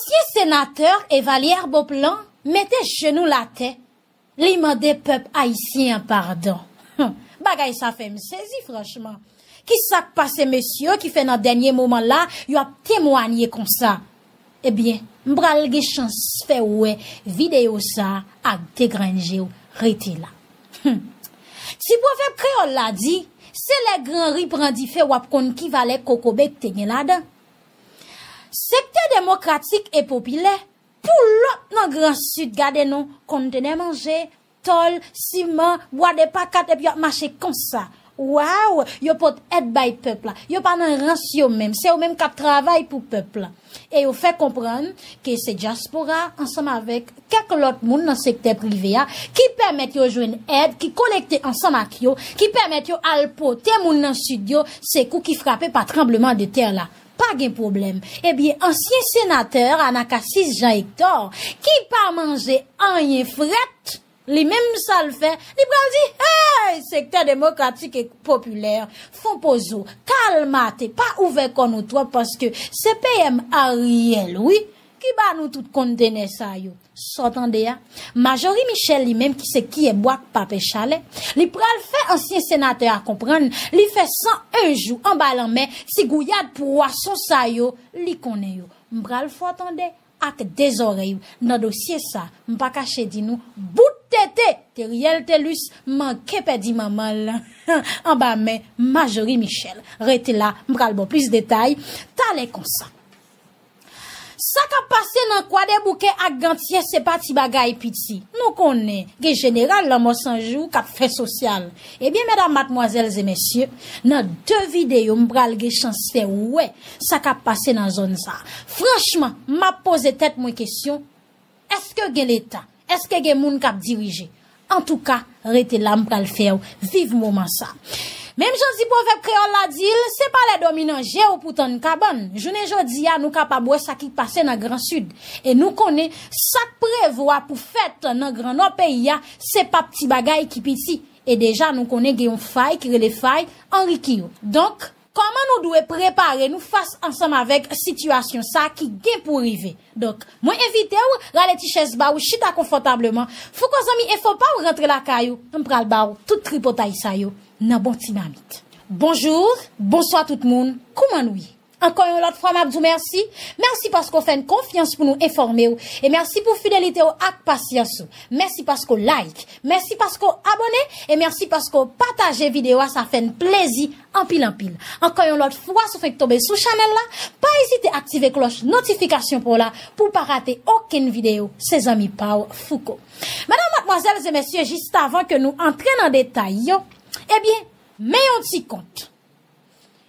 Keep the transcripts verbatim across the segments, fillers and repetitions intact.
Ansyen senatè Evalière Beauplan mete jenou l atè, li mande pèp ayisyen an padon. Bagay sa fè m sezi, franchman. Kisa k pase mesye yo ki fè nan dènye moman la yo ap temwanye konsa? Ebyen, m pral gen chans fè w wè videyo sa a ak de grenn je w. Rete la. Hmm. Ti pwovèb kreyòl la di, se lè gran ri pran dife w ap konn ki valè kokobe k te gen ladan. Sektè demokratik e popilè, pou lòt nan Gran Sid, gade non, kontenè manje, tòl, siman, bwa de pa kat epi y ap mache konsa. Waw, yo pot èd bay pèp la. Yo pa nan rans yo menm, se yo menm k ap travay pou pèp la. E yo fè konprann ke se dyaspora ansanm avèk kèk lòt moun nan sektè prive a ki pèmèt yo jwenn èd, ki kolekte ansanm ak yo, ki pèmèt yo al pote moun nan Sid yo sekou ki frape pa tranbleman de tè la. Pa gen pwoblèm. Ebyen, ansyen senatè Anacasis Jean Hector, ki pa manje anyen frèt, li menm sa l fè, li pral di, hey, sektè demokratik e popilè, fon pozo, kalmate, pa ouvè kò nou twòp paske se P M Ariel, wi, ki ba nou tout kontenè sa yo. Sa w tande a? Majorie Michel li menm ki se kiyè bwa k pa pè chalè, li pral fè ansyen senatè a konprann li fè san en jou anba lanmè, ti gouyad pwason sa yo, li konnen yo. M pral fè w tande ak de zòrèy w nan dosye sa, m pa kache di nou, bout tete Teriel Thelus manke pèdi manman l anba men Majorie Michel. Rete la, m pral ba w plis detay talè konsa. Sa k ap pase nan Kwadèboukè ak Gantyè se pa ti bagay piti. Nou konnen gen jeneral Lanmò San Jou k ap fè sosyal. Ebyen, medam, madmwazèl e mesye, nan de videyo m pral gen chans fè w wè sa k ap pase nan zòn sa a. Franchman, m ap poze tèt mwen kesyon, èske gen Leta? Èske gen moun k ap dirije? Antouka, rete la, m pral fè w viv moman sa. Menm jan di pwovèb kreyòl la di l, se pa lè dominan je w pou tann kabann. Jounen jodi a, nou kapab wè sa ki pase nan Gran Sid. E nou konnen sa k prevwa pou fèt nan Gran Nò peyi a, se p ap ti bagay ki piti. E deja, nou konnen gen yon fay ki rele fay Anri Kiyo. Donk, kòman nou dwe prepare nou fas ansanm avèk sitiyasyon sa ki gen pou rive? Donk, mwen envite w rale ti chèz ba w, chita konfòtableman. Fouko zanmi enfo pa w rantre lakay ou, m pral ba w tout tripotay sa yo nan bon ti mamit. Bonjou, bonswa tout moun, kouman nou ye? Ankò yon lòt fwa, m ap di w mèsi. Mèsi paske w fè n konfyans pou nou enfòme w. E mèsi pou fidelite w ak pasyans ou. Mèsi paske w like. Mèsi paske w abòne. E mèsi paske w pataje videyo a, sa fè n plezi anpil, anpil. Ankò yon lòt fwa, si w fenk tonbe sou chanèl la, pa ezite aktive klòch notifikasyon pa w la pou w pa rate okenn videyo. Se zanmi pa w, Fouko. Medam, madmwazèl e mesye, jis avan ke nou antre nan detay yo, ebyen, men yon ti kont.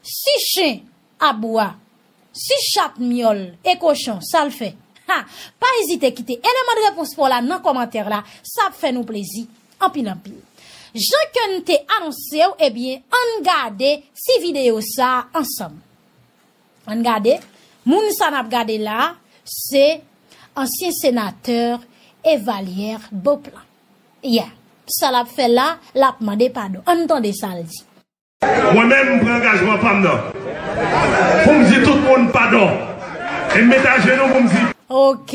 Si chen abwa, si chat myòl e kochon, sa l fè? Ha! Pa ezite kite eleman de repons pa w la nan kòmantè la, sa ap fè nou plezi anpil, anpil. Jan ke n te anonse w, ebyen, ann gade ti videyo sa a ansanm. Ann gade, moun sa n ap gade la a, se ansyen senatè Evalière Beauplan. Yeah, sa l ap fè la, l ap mande padon. Ann tande sa l di. Mwen menm, m pran angajman pa m nan pou m di tout moun padon. E m met ajenou pou m di. Ok,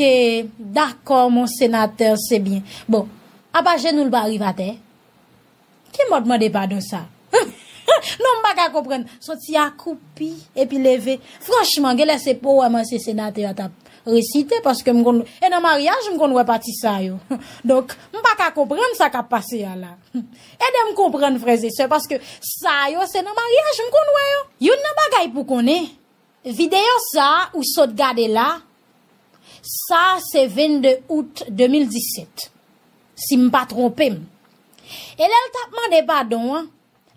dakò, mon senatè, se byen. Bon, apa jenou l pa rive atè? Ki mòd mande padon sa? Non, m pa ka konprann. Soti akoupi, epi leve. Franchman, genlè se powèm ansyen senatè a t ap resite, paske m konn, e nan maryaj, m konn wè pati sa yo. Donk, m pa ka konprann sa k ap pase a la. Ede m konprann, frè e sè, paske sa yo se nan maryaj m konn wè yo. Youn nan bagay pou konnen, videyo sa a ou sot gade la, sa se vennde out de mil disèt, si m pa twonpe m. E lè l t ap mande padon an,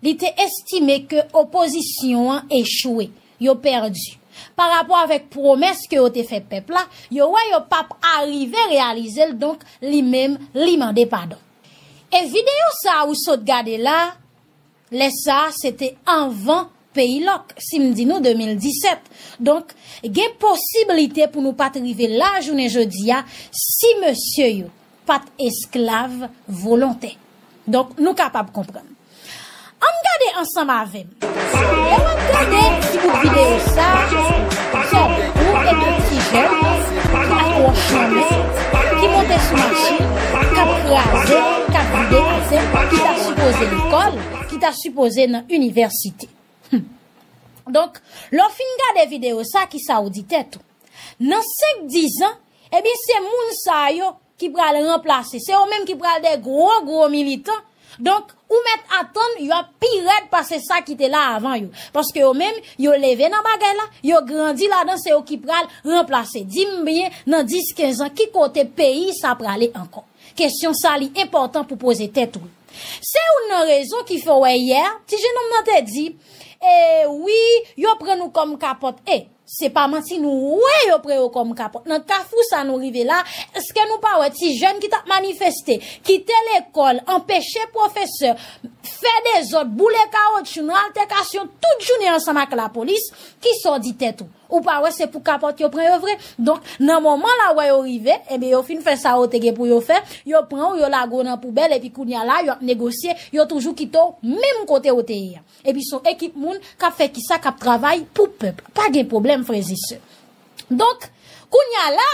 li te estime ke opozisyon an echwe, yo pèdi. Pa rapò avèk pwomès ke yo te fè pèp la, yo wè yo p ap arive reyalize l, donk li menm, li mande padon. E videyo sa a ou sot gade la, lè sa a, se te anvan Peyi Lòk, si m di nou de mil disèt. Donk, gen posiblite pou nou pa t rive la jounen jodi a si mesye yo pa t esklav volontè. Donk, nou kapab konprann. Ann gade ansanm avè m. Lè w ap gade ti bout videyo sa a, fò ou epi ti jèn, Wòch lanmè ki monte sou machin, k ap kraze, k ap vide atè, ki ta sipoze lekòl, ki ta sipoze nan inivèsite. Hmm. Donk, lè w fin gade videyo sa, ki sa w di tèt ou? Nan senk, diz an, ebyen, se moun sa yo ki pral ranplase. Se yo menm ki pral de gwo, gwo militan. Donk, ou mèt atann yo ap pi rèd pase sa ki te la avan yo. Paske yo menm, yo leve nan bagay la, yo grandi ladan, se yo ki pral ranplase. Di m byen, nan dis, kenz an, ki kote peyi sa prale ankò? Kesyon sa, li enpòtan pou poze tèt ou. Se youn nan rezon ki fè w wè yè, ti jennonm nan te di, e wi, yo pran nou kòm kapòt. E, se pa manti, nou wè yo pran yo kòm kapòt. Nan kafou sa nou rive la, èske nou pa wè ti jèn ki t ap manifeste, kite lekòl, anpeche pwofesè, fè dezòd, boule kawotchou, nan altèkasyon tout jounen ansanm ak lapolis, ki sa w di tèt ou? Ou pa wè se pou kapòt yo pran yo vre? Donk, nan moman la wè yo rive, ebyen, yo fin fè sa yo te gen pou yo fè, yo pran w, yo lage w nan poubèl, epi kounye a la, yo ap negosye, yo toujou kite w menm kote w te ye a. Epi se yon ekip moun k ap fè kisa, k ap travay pou pèp. Pa gen pwoblèm, frè e sè. Donk, kounye a la,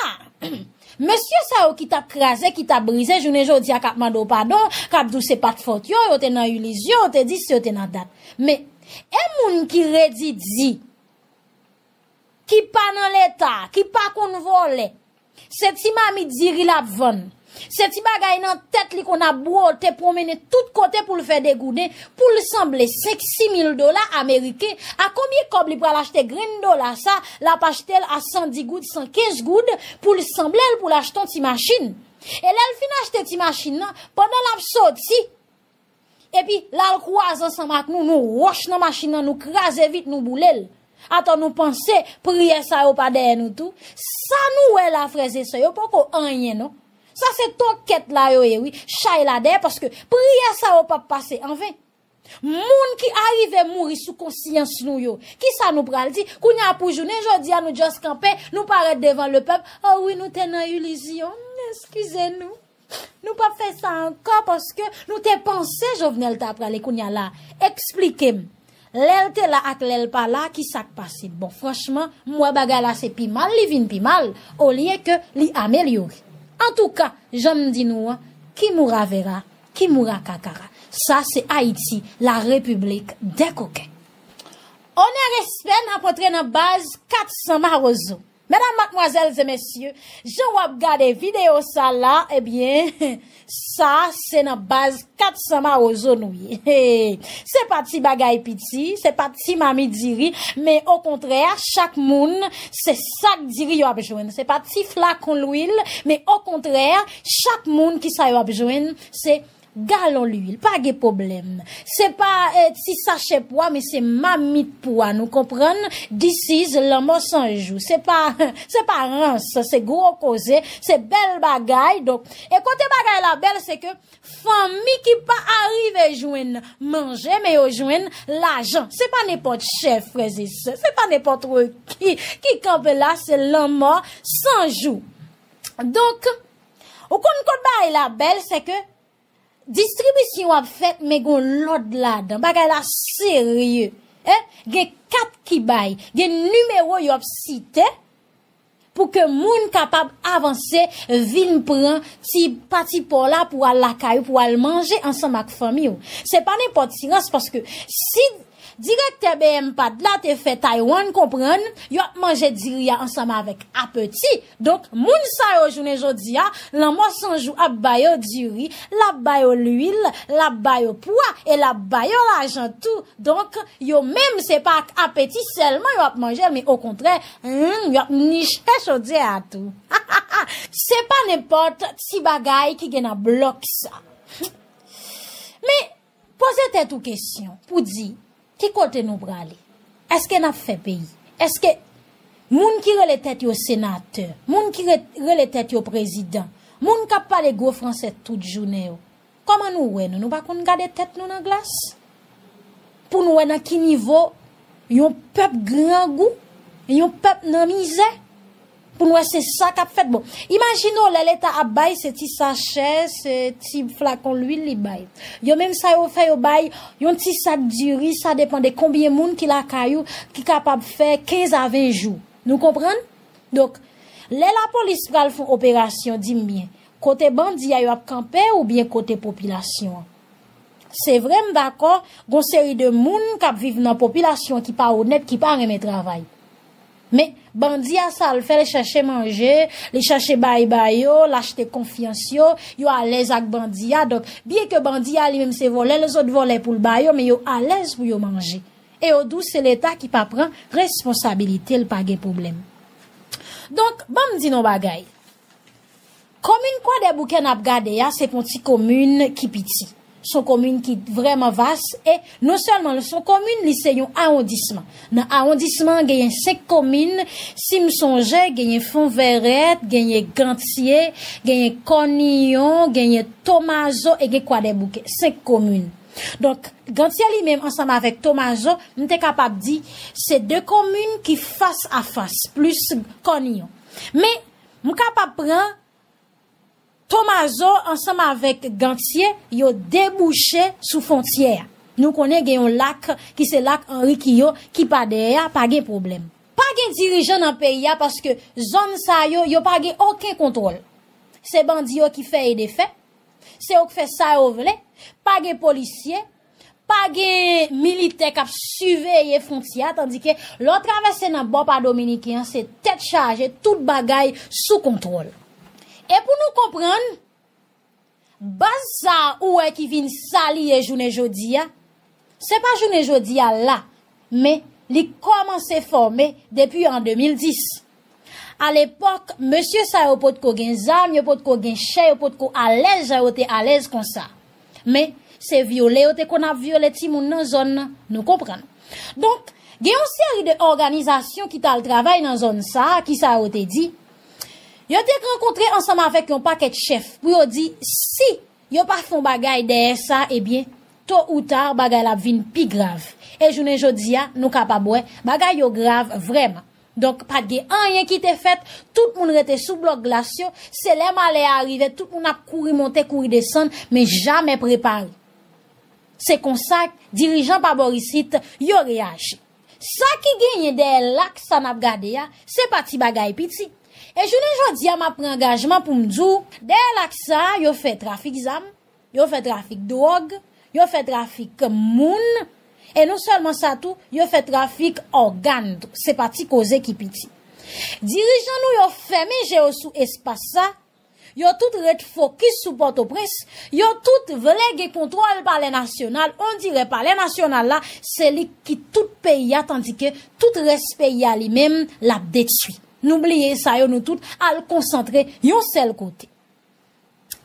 mesye sa yo ki t ap kraze, ki t ap brize, jounen jodi a k ap mande w padon, k ap di w se pa t fòt yo, yo te nan ilizyon, yo te di si yo te nan dat. Men, e moun ki redi di, ki pa nan Leta, ki pa konn vòlè, se ti mamit diri l ap vann. Se ti bagay nan tèt li konn ap bwote, pwonmennen tout kote pou l fè degouden, pou l sanble senk, sis mil dola ameriken. A konbyen kòb li pral achte grenn dola sa, l ap achte l a san dis goud, san kenz goud, pou l sanble l, pou l achte yon ti machin. E lè l fin achte ti machin nan, pandan l ap soti, epi l al kwaze ansanm ak nou, nou wòch nan machin nan, nou kraze vit, nou boule l. Atò nou panse priyè sa yo pa dèyè nou tou? Sa nou wè la, frè e sè, yo poko anyen non. Sa se tokèt la yo ye wi, chay la dèyè, paske priyè sa yo p ap pase anven. Moun ki arive mouri sou konsyans nou yo, kisa nou pral di? Kounye a pou jounen jodi a nou just kanpe, nou parèt devan lepèp, o wi nou te nan ilizyon, eskize nou. Nou p ap fè sa ankò paske nou te panse Jovenel ta prale kounye a la. Eksplike m. Lè l te la ak lè l pa la, kisa k pase? Bon, franchman, m wè bagay la se pi mal li vin pi mal, olye ke li amelyore. Antouka, jan m di nou an, ki moura vera, ki moura kakara. Sa se Ayiti, la République des coquins. Onè, respè, n ap antre nan baz kat san mawozo. Medam, madmwazèl e mesye, jan w ap gade videyo sa la, ebyen, sa se nan baz kat san mawozo nou ye. Se pa ti bagay piti, se pa ti mamit diri, men okontrè, chak moun, se sak diri yo ap jwenn. Se pa ti flakon lwil, men okontrè, chak moun, kisa yo ap jwenn, se galon lwil, pa gen pwoblèm. Se pa, eh, ti sachè pwa, men se mamit pwa, nou konprann? This is lanmò san jou. Se pa, se pa rans, se gwo koze, se bèl bagay. Donk, e kote bagay la bèl, se ke fanmi ki pa arive jwenn manje, men yo jwenn lajan. Se pa nenpòt chèf, frè e sè, se pa nenpòt ki, ki kanpe la, se lanmò san jou. Donk, ou konn kote bagay la bèl, se ke distribisyon ap fèt, men gon lòd ladan. Bagay la serye. Hein? Gen kat ki bay, gen nimewo yo ap site pou ke moun kapab avanse, vin pran ti pati pa w la pou al lakay ou, pou al manje ansanm ak fanmi w. Se pa nenpòt ti rans, paske si direktè B M pad la te fè Taiwan konprann, yo ap manje diri a ansanm avèk apeti. Donk, moun sa yo jounen jodi a, lanmò san jou ap ba yo diri, l ap ba yo lwil, l ap ba yo pwa, e l ap ba yo lajan tou. Donk, yo menm se pa ak apeti sèlman yo ap manje l, men okontrè, hmm, yo ap niche chodyè a tou. Se pa nenpòt ti bagay ki gen nan blòk sa. Men, poze tèt ou kesyon pou di, ki kote nou prale? Èske n ap fè peyi? Èske moun ki rele tèt yo senatè, moun ki re-, rele tèt yo prezidan, moun k ap pale gwo fransè tout jounen yo, kòman nou wè nou? Nou pa konn gade tèt nou nan glas? Pou nou wè nan ki nivo yon pèp grangou, yon pèp nan mizè? Pou n wè se sa k ap fèt. Bon, imajine w lè Leta ap bay, se ti sachè, se ti flakon lwil li bay. Yo menm sa yo fè, yo bay yon ti sak diri, sa depann de konbyen moun ki lakay ou, ki kapab fè kenz a ven jou. Nou konprann? Donk, Lè lapolis pral fè yon operasyon, di m byen, kote bandi a yo ap kanpe oubyen kote popilasyon an? Se vre, m dakò, gon seri de moun k ap viv nan popilasyon ki pa onèt, ki pa renmen travay. Men, bandi a, sa l fè, l chache manje, li chache bay ba yo, l achte konfyans yo, yo alèz ak bandi a. Donk, byen ke bandi a li menm se vòlè, lèzòt vòlè pou l ba yo, men yo alèz pou yo manje. E yo di w se Leta ki pa pran responsabilite l, pa gen pwoblèm. Donk, ban m di n yon bagay. Komin Kwadèboukè n ap gade a, se pa yon ti komin ki piti. Se yon komin ki vrèman vas e non sèlman se yon komin, li se yon awondisman. Nan awondisman an, genyen senk komin, si m sonje, genyen Fonvèrèt, genyen Gantye, genyen Kòniyon, genyen Tomazo e gen Kwadèboukè. Senk komin. Donk, Gantye li menm ansanm avèk Tomazo, m te kapab di, se de komin ki fas a fas, plis Kòniyon. Men, m kapab pran Tomazo ansanm avèk Gantye, yo debouche sou fwontyè a. Nou konnen gen yon lak ki se lak Anri Kiyo ki pa dèyè a, pa gen pwoblèm. Pa gen dirijan nan peyi a paske zòn sa yo, yo pa gen okenn kontwòl. Se bandi yo ki fè e defè, se yo k fè sa yo vle, pa gen polisye, pa gen militè k ap siveye fwontyè a, tandike lè w travèse nan bò pa dominiken an, se tèt chaje, tout bagay sou kontwòl. E pou nou konprann, baz sa a ou wè ki vin sa li ye jounen jodi a, se pa jounen jodi a la, men li kòmanse fòme depi an de mil dis. Alepòk, mesye sa yo potko gen zam, yo potko gen chè, yo potko alèz jan yo te alèz konsa. Men, se vyole yo te konn ap vyole timoun nan zòn nan, nou konprann. Donk, gen yon seri de òganizasyon ki t al travay nan zòn sa a, ki sa yo te di? Yo te rankontre ansanm avèk yon pakèt chèf pou yo di si yo pa fè yon bagay dèyè sa, ebyen, to ou ta, bagay la ap vin pi grav. E jounen jodi a, nou kapab wè, bagay yo grav vrèman. Donk, pa t gen anyen ki te fèt, tout moun rete sou blòk glas yo, se lè malè a rive, tout moun ap kouri monte, kouri desann, men jamè prepare. Se konsa, dirijan pa bò isit, yo reyaji. Sa ki genyen dèyè lak sa n ap gade a, se pa ti bagay piti. E jounen jodi a, m ap pran angajman pou m di w, dèyè lak sa, yo fè trafik zam, yo fè trafik dwòg, yo fè trafik moun, e non sèlman sa tou, yo fè trafik ògàn tou. Se pa ti koze ki piti. Dirijan nou yo fèmen je yo sou espas sa, yo tout ret fokis sou Pòtoprens, yo tout vle gen kontwòl Palè Nasyonal, ondirè Palè Nasyonal la, se li ki tout peyi a, tandike tout rès peyi a li menm, l ap detwi. Nou bliye sa yo, nou tout al konsantre yon sèl kote.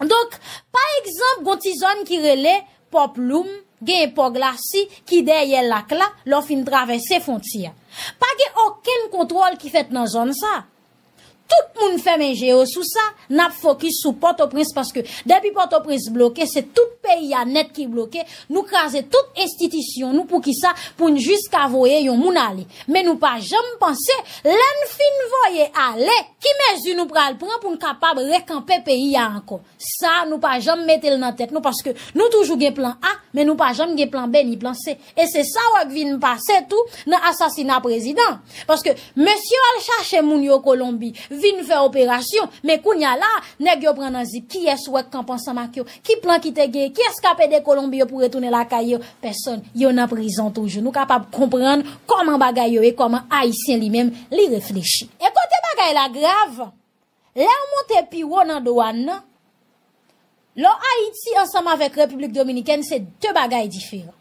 Donk, pa egzanp, gon ti zòn ki rele Pò Ploum, gen Pò Glasi ki dèyè lak la, lè w fin travèse fwontyè a. Pa gen okenn kontwòl ki fèt nan zòn sa. Tout moun fèmen je yo sou sa, n ap fokis sou Pòtoprens paske depi Pòtoprens bloke, se tout peyi a nèt ki bloke, nou kraze tout enstitisyon nou, poukisa? Pou n jis ka voye yon moun ale. Men nou pa janm panse, lè n fin voye ale, ki mezi nou pral pran pou n kapab rekanpe peyi a ankò? Sa, nou pa janm mete l nan tèt nou, paske nou toujou gen plan A, men nou pa janm gen plan B ni plan C. E se sa w wè k vin pase tou nan asasina prezidan. Paske mesye yo al chache moun yo Kolonbi, vin fè operasyon, men kounye a la, nèg yo pran nan zip. Kiyès w wè k kanpe ansanm ak yo? Ki plan ki te gen? Kiyès k ap ede Kolonbi yo pou retounen lakay yo? Pèsòn. Yo nan prizon toujou. Nou kapab konprann kòman bagay yo ye, kòman Ayisyen li menm, li reflechi. E kote bagay la grav, lè w monte pi wo nan dwàn nan, lè w Ayiti ansanm avèk Repiblik Dominikèn, se de bagay diferan.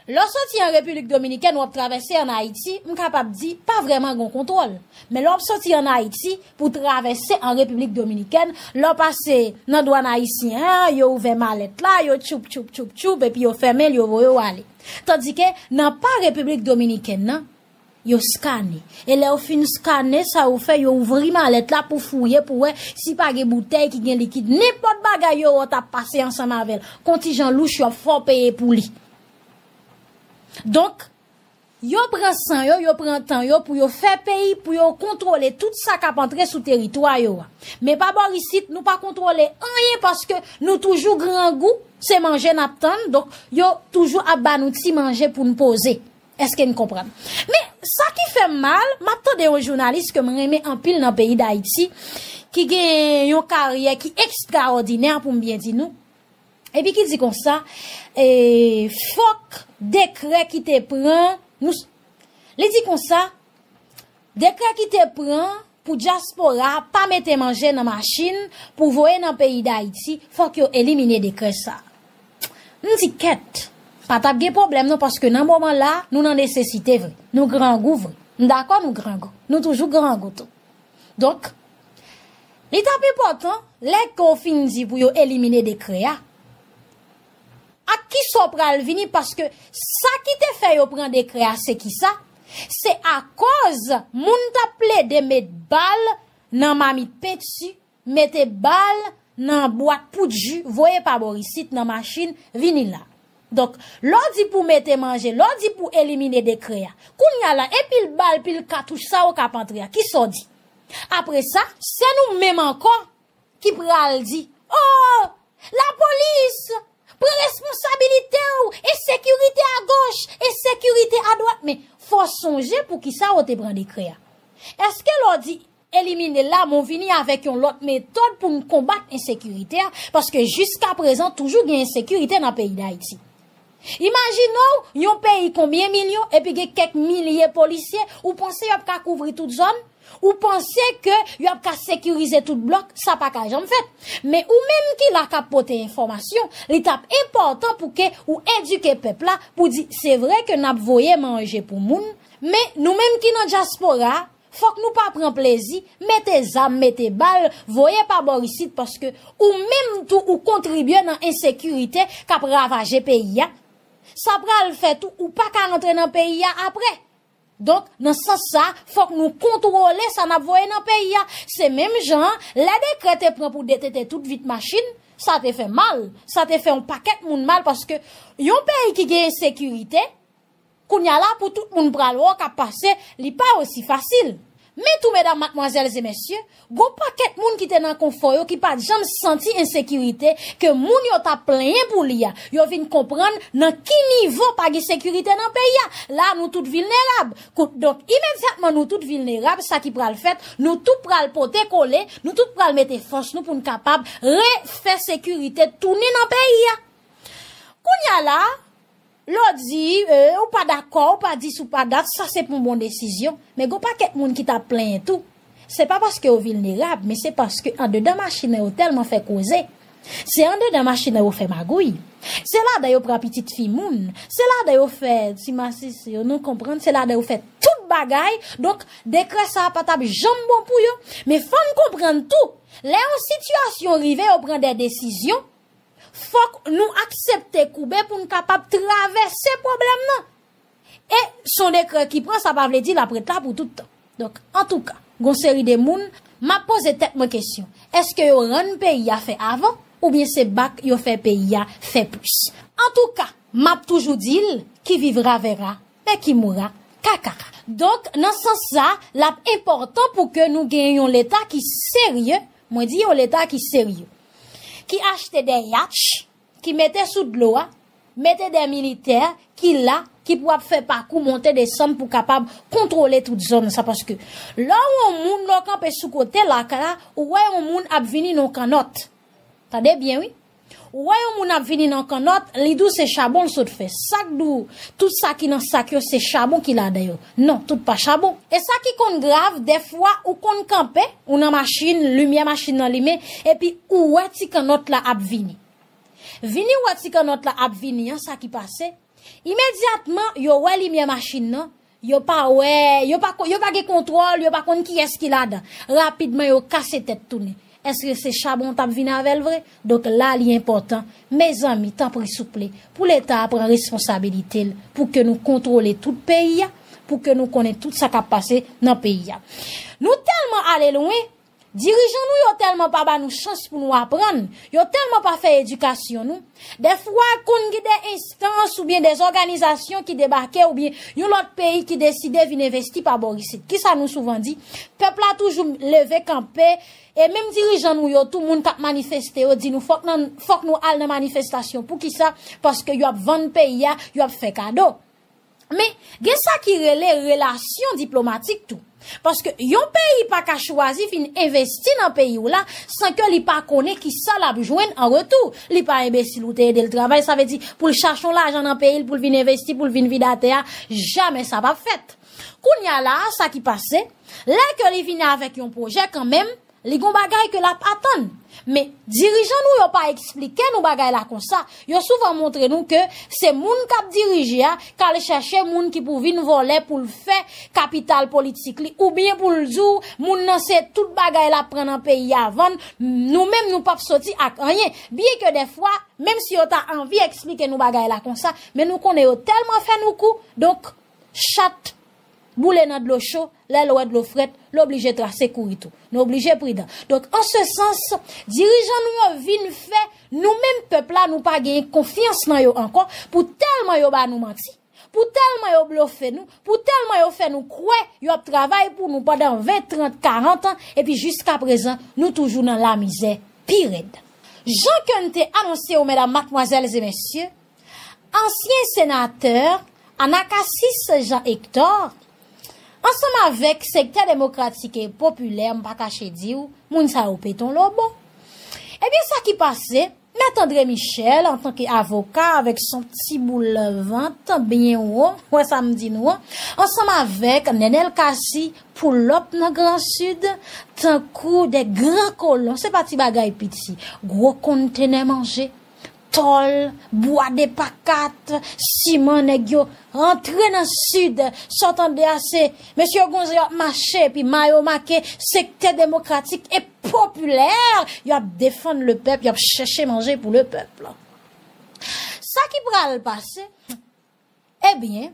Lè w soti an Repiblik Dominikèn, w ap travèse an Ayiti, m kapab di, pa vrèman gon kontwòl. Men lè w ap soti an Ayiti pou travèse an Repiblik Dominikèn, lè w pase nan dwàn ayisyen an, yo ouvè malèt la, yo tchoup, tchoup, tchoup, tchoup, epi yo fèmen l, yo voye w ale. Tandike nan pa Repiblik Dominikèn nan, yo skane. E lè yo fin skane, sa yo fè, yo ouvri malèt la pou fouye, pou wè si pa gen boutèy ki gen likid. Nenpòt bagay yo wè w t ap pase ansanm avè l. Kontijan louch yo ap fè w peye pou li. Donk, yo pran san yo, yo pran tan yo pou yo fè peyi, pou yo kontwole tout sa k ap antre sou teritwa yo a. Men pa bò isit, nou pa kontwole anyen paske nou toujou grangou, se manje n ap tann, donk yo toujou ap ba nou ti manje pou n poze. Èske n konprann? Men, sa ki fè m mal, m ap tande yon jounalis ke m renmen anpil nan peyi Dayiti, ki gen yon karyè ki ekstraòdinè, pou m byen di nou, epi ki di konsa, e, fòk dekrè ki te pran, nou, li di konsa, dekrè ki te pran pou dyaspora pa mete manje nan machin pou voye nan peyi Dayiti, fòk yo elimine dekrè sa. M di kèt, pa t ap gen pwoblèm non, paske nan moman la, nou nan nesesite vre. Nou grangou vre. M dakò nou grangou. Nou toujou grangou tou. Donk, li t ap enpòtan, lè ke w fin di pou yo elimine dekrè a, ak kisa w pral vini, paske sa ki te fè yo pran dekrè a, se kisa? Se akoz moun t ap plede met bal nan mamit penti, mete bal nan bwat poud ji, voye pa bò isit nan machin, vini la. Donk, lè w di pou mete manje, lè w di pou elimine dekrè a, kounye a la, e pil bal, pil katouch sa yo k ap antre a, kisa w di? Apre sa, se nou menm ankò ki pral di, oh, lapolis, pran responsabilite w, ensekirite agoch, ensekirite adwat. Men, fò w sonje poukisa yo te pran dekrè a. Èske lè w di elimine l la, men w vini avèk yon lòt metòd pou n konbat ensekirite a, paske jiskaprezan toujou gen ensekirite nan peyi Dayiti. Imajine w, yon peyi konbyen milyon, epi gen kèk milye polisye, ou panse y ap ka kouvri tout zòn? Ou panse ke y ap ka sekirize tout blòk? Sa pa ka janm fèt. Men ou menm ki la k ap pote enfòmasyon, li t ap enpòtan pou ke ou edike pèp la, pou di, se vre ke n ap voye manje pou moun, men nou menm ki nan dyaspora a, fòk nou pa pran plezi, mete zam, mete bal, voye pa bò isit, paske ou menm tou ou kontribye nan ensekirite k ap ravaje peyi a. Sa pral fè tou ou pa ka rantre nan peyi a apre. Donk, nan sans sa, fòk nou kontwole sa n ap voye nan peyi a. Se menm jan an, lè dekrè te pran pou detete tout vit machin, sa te fè mal, sa te fè yon pakèt moun mal, paske yon peyi ki gen ensekirite, kounye a la, pou tout moun pral wè w k ap pase, li pa osi fasil. Men tou, medam, madmwazèl e mesye, gon pakèt moun ki te nan konfò yo, ki pa t janm santi ensekirite ke moun yo t ap plenyen pou li a, yo vin konprann nan ki nivo pa gen sekirite nan peyi a. La, nou tout vilnerab. Kou-, donk, imedyatman nou tout vilnerab, sa ki pral fèt, nou tout pral pote kole, nou tout pral mete fòs nou pou n kapab refè sekirite tounen nan peyi a. Kounye a la, lè w di, e, ou pa dakò, ou pa dis, ou pa dat, sa se pou yon bon desizyon. Men gon pakèt moun ki t ap plenyen tou. Se pa paske yo vilnerab, men se paske andedan machin nan yo tèlman fè koze. Se andedan machin nan yo fè magouy. Se ladan yo pran pitit fi moun. Se ladan yo fè ti masisi yo, nou konprann, se ladan yo fè tout bagay. Donk, dekrè sa a pa t ap janm bon pou yo. Men fò n konprann tou, lè yon sitiyasyon rive, yo pran de desizyon, fòk nou aksepte koube pou n kapab travèse pwoblèm nan. E s on dekrè ki pran, sa pa vle di l ap ret la pou tout tan. Donk, antouka, gon seri de moun, m ap poze tèt mwen kesyon, èske yo rann peyi a fè avan, oubyen se bak yo fè peyi a fè plis? Antouka, m ap toujou di l, qui vivra verra, mais qui mourra, kakara. Donk, nan sans sa, l ap enpòtan pou ke nou gen yon Leta ki serye, mwen di yon Leta ki serye, ki achte de yatch, ki mete sou dlo a, mete de militè ki la, ki pou ap fè pakou monte desann pou kapab kontwole tout zòn sa, paske lè w yon moun, lè w kanpe sou kote lak la, ou wè yon moun ap vini nan kannòt. Tande byen, wi. Ou wè yon moun ap vini nan kannòt, li di w se chabon l sot fè. Sa k di w, tout sa ki nan sak yo, se chabon ki ladan yo. Non, tout pa chabon. E sa ki konn grav, dèfwa, ou konn kanpe, ou nan machin, limyè machin nan limen, epi ou wè ti kannòt la ap vini. Vini wè ti kannòt la ap vini an, sa ki pase? Imedyatman, yo wè limyè machin nan, yo pa wè, yo pa ko-, yo pa gen kontwòl, yo pa konn kiyès ki ladan. Rapidman, yo kase tèt tounen. Èske se chabon t ap vin avè l vre? Donk la, li enpòtan. Mezanmi, tanpri souple, pou Leta a pran responsabilite l, pou ke nou kontwole tout peyi a, pou ke nou konnen tout sa k ap pase nan peyi a. Nou tèlman ale lwen, dirijan nou yo tèlman pa ba nou chans pou nou aprann, yo tèlman pa fè edikasyon nou. Dèfwa, konn gen de enstans oubyen de òganizasyon ki debake oubyen yon lòt peyi ki deside vin envesti pa bò isit. Kisa nou souvan di? Pèp la toujou leve kanpe, e menm dirijan nou yo tou, moun k ap manifeste yo di nou fòk nan, fòk nou al nan manifestasyon. Poukisa? Paske y ap vann peyi a, y ap fè kado. Men, gen sa ki rele relasyon diplomatik tou. Paske yon peyi pa ka chwazi vin envesti nan peyi w la san ke li pa konnen ki sa l ap jwenn an retou. Li pa enbesil ou te ede l travay, sa vle di pou l chache yon lajan nan peyi l, pou l vin envesti, pou l vin vide atè a, jamè sa p ap fèt. Kounye a la a, sa ki pase, lè ke li vini avèk yon pwojè kanmenm, li gon bagay ke l ap atann. Men, dirijan nou yo pa eksplike nou bagay la konsa. Yo souvan montre nou ke se moun k ap dirije a k al chèche moun ki pou vin vòlè pou l fè kapital politik li, oubyen pou l di w moun nan se tout bagay l ap pran nan peyi a vann, nou menm nou p ap soti ak anyen. Byen ke dèfwa, menm si yo ta anvi eksplike nou bagay la konsa, men nou konnen yo tèlman fè nou kou, donk, chat boule nan dlo cho, lè l wè dlo frèt, l oblije trase kouri tou. Nou oblije pridan. Donk, an se sans, dirijan nou yo vin fè nou menm pèp la, nou pa genyen konfyans nan yo ankò, pou tèlman yo ba nou manti, pou tèlman yo blofe nou, pou tèlman yo fè nou kwè yo ap travay pou nou pandan ven, trant, karant an, epi jiskaprezan, nou toujou nan lamizè pi rèd. Jan ke n te anonse yo, medam, madmwazèl e mesye, ansyen senatè Anacasis Jean Hector, ansanm avèk sektè demokratik e popilè, m pa kache di w, moun sa yo pete yon lobo. Ebyen, sa ki pase, Mèt André Michel, antanke avoka, avèk son ti boul vant byen wo, wè sa m di nou an, ansanm avèk Nenel Cassy, pull up nan Gran Sid, tankou de gran kolon, se pa ti bagay piti, gwo kontenè manje, tòl, bwa de pakat, siman, nèg yo rantre nan Sid, sa w tande a se mesye yo gonze yo ap mache, epi mayo make sektè demokratik e popilè, y ap defann lepèp, y ap chèche manje pou lepèp. Sa ki pral pase, ebyen,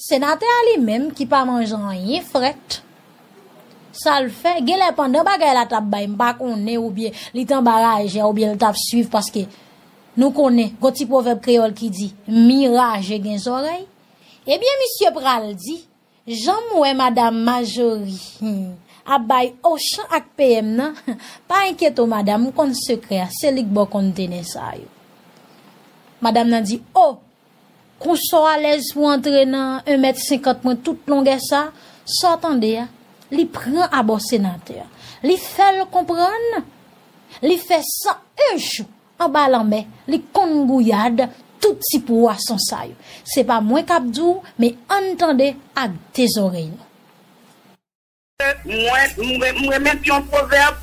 senatè a li menm ki pa manje anyen frèt, sa l fè, genlè pandan bagay la t ap bay, m pa konnen, oubyen li t anba raje a, oubyen l t ap swiv, paske nou konnen, gon ti pwovèb kreyòl ki di, mi raje gen zòrèy. Ebyen, misye pral di, jan m wè madam Majorie, hmm, ap bay Ochan ak P M nan, pa enkyete w, madam, m konn sekrè a, se li k ba w kontenè sa yo. Madam nan di, o, konsa w alèz pou antre nan en mèt senkant mwen tout longè sa, sa w tande a, li pran abò senatè a. Li fè l konprann, li fè san en jou anba lanmè, li konn gouyad tout ti pwason sa yo. Se pa mwen k ap di w, men ann tande ak de zòrèy nou. Mwen, mwen, mwen renmen yon pwovèb,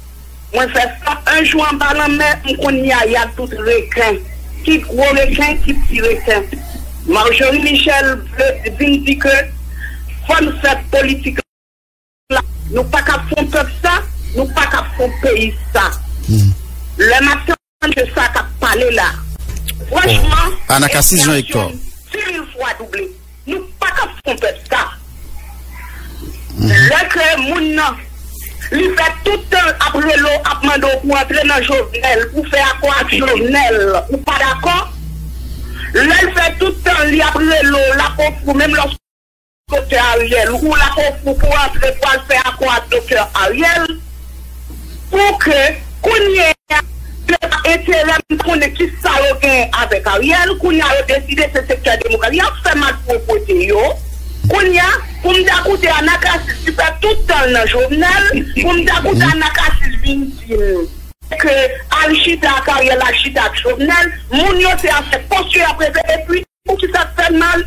mwen fè san en jou anba lanmè, m konn yaya tout reken, ki gwo reken, ki ti reken. Marjorie Michel vle vin di ke fò n fè politik la, nou pa ka fè yon pèp sa, nou pa ka fè yon peyi sa. Lè m ap tande sa k ap pale la, franchman, Anacasis Jean Hector, di mil fwa double. Nou pa ka fè yon pèp sa. Lè ke moun nan, li fè tout tan ap rele w, ap mande w pou antre nan Jovenel, pou fè akò ak Jovenel, ou pa dakò. Lè l fè tout tan li ap rele w, l ap ofri w, menm lòske Doktè Ariel, ou la pou, pou, pou antre, pou al fè akò ak Doktè Ariel, pou ke kounye a, se pa enterè m konnen ki sa yo gen avèk Ariel, kounye a yo deside se sektè demokrat, y ap fè malpwopwete yo. Kounye a, pou m ta koute Anacasis ki fè tout tan l nan Jovenel, pou m ta koute Anacasis vin di m ke al chita ak Ariel, al chita ak Jovenel, moun yo se afè pòs yo y ap reveye, epi Poukisa k fè mal?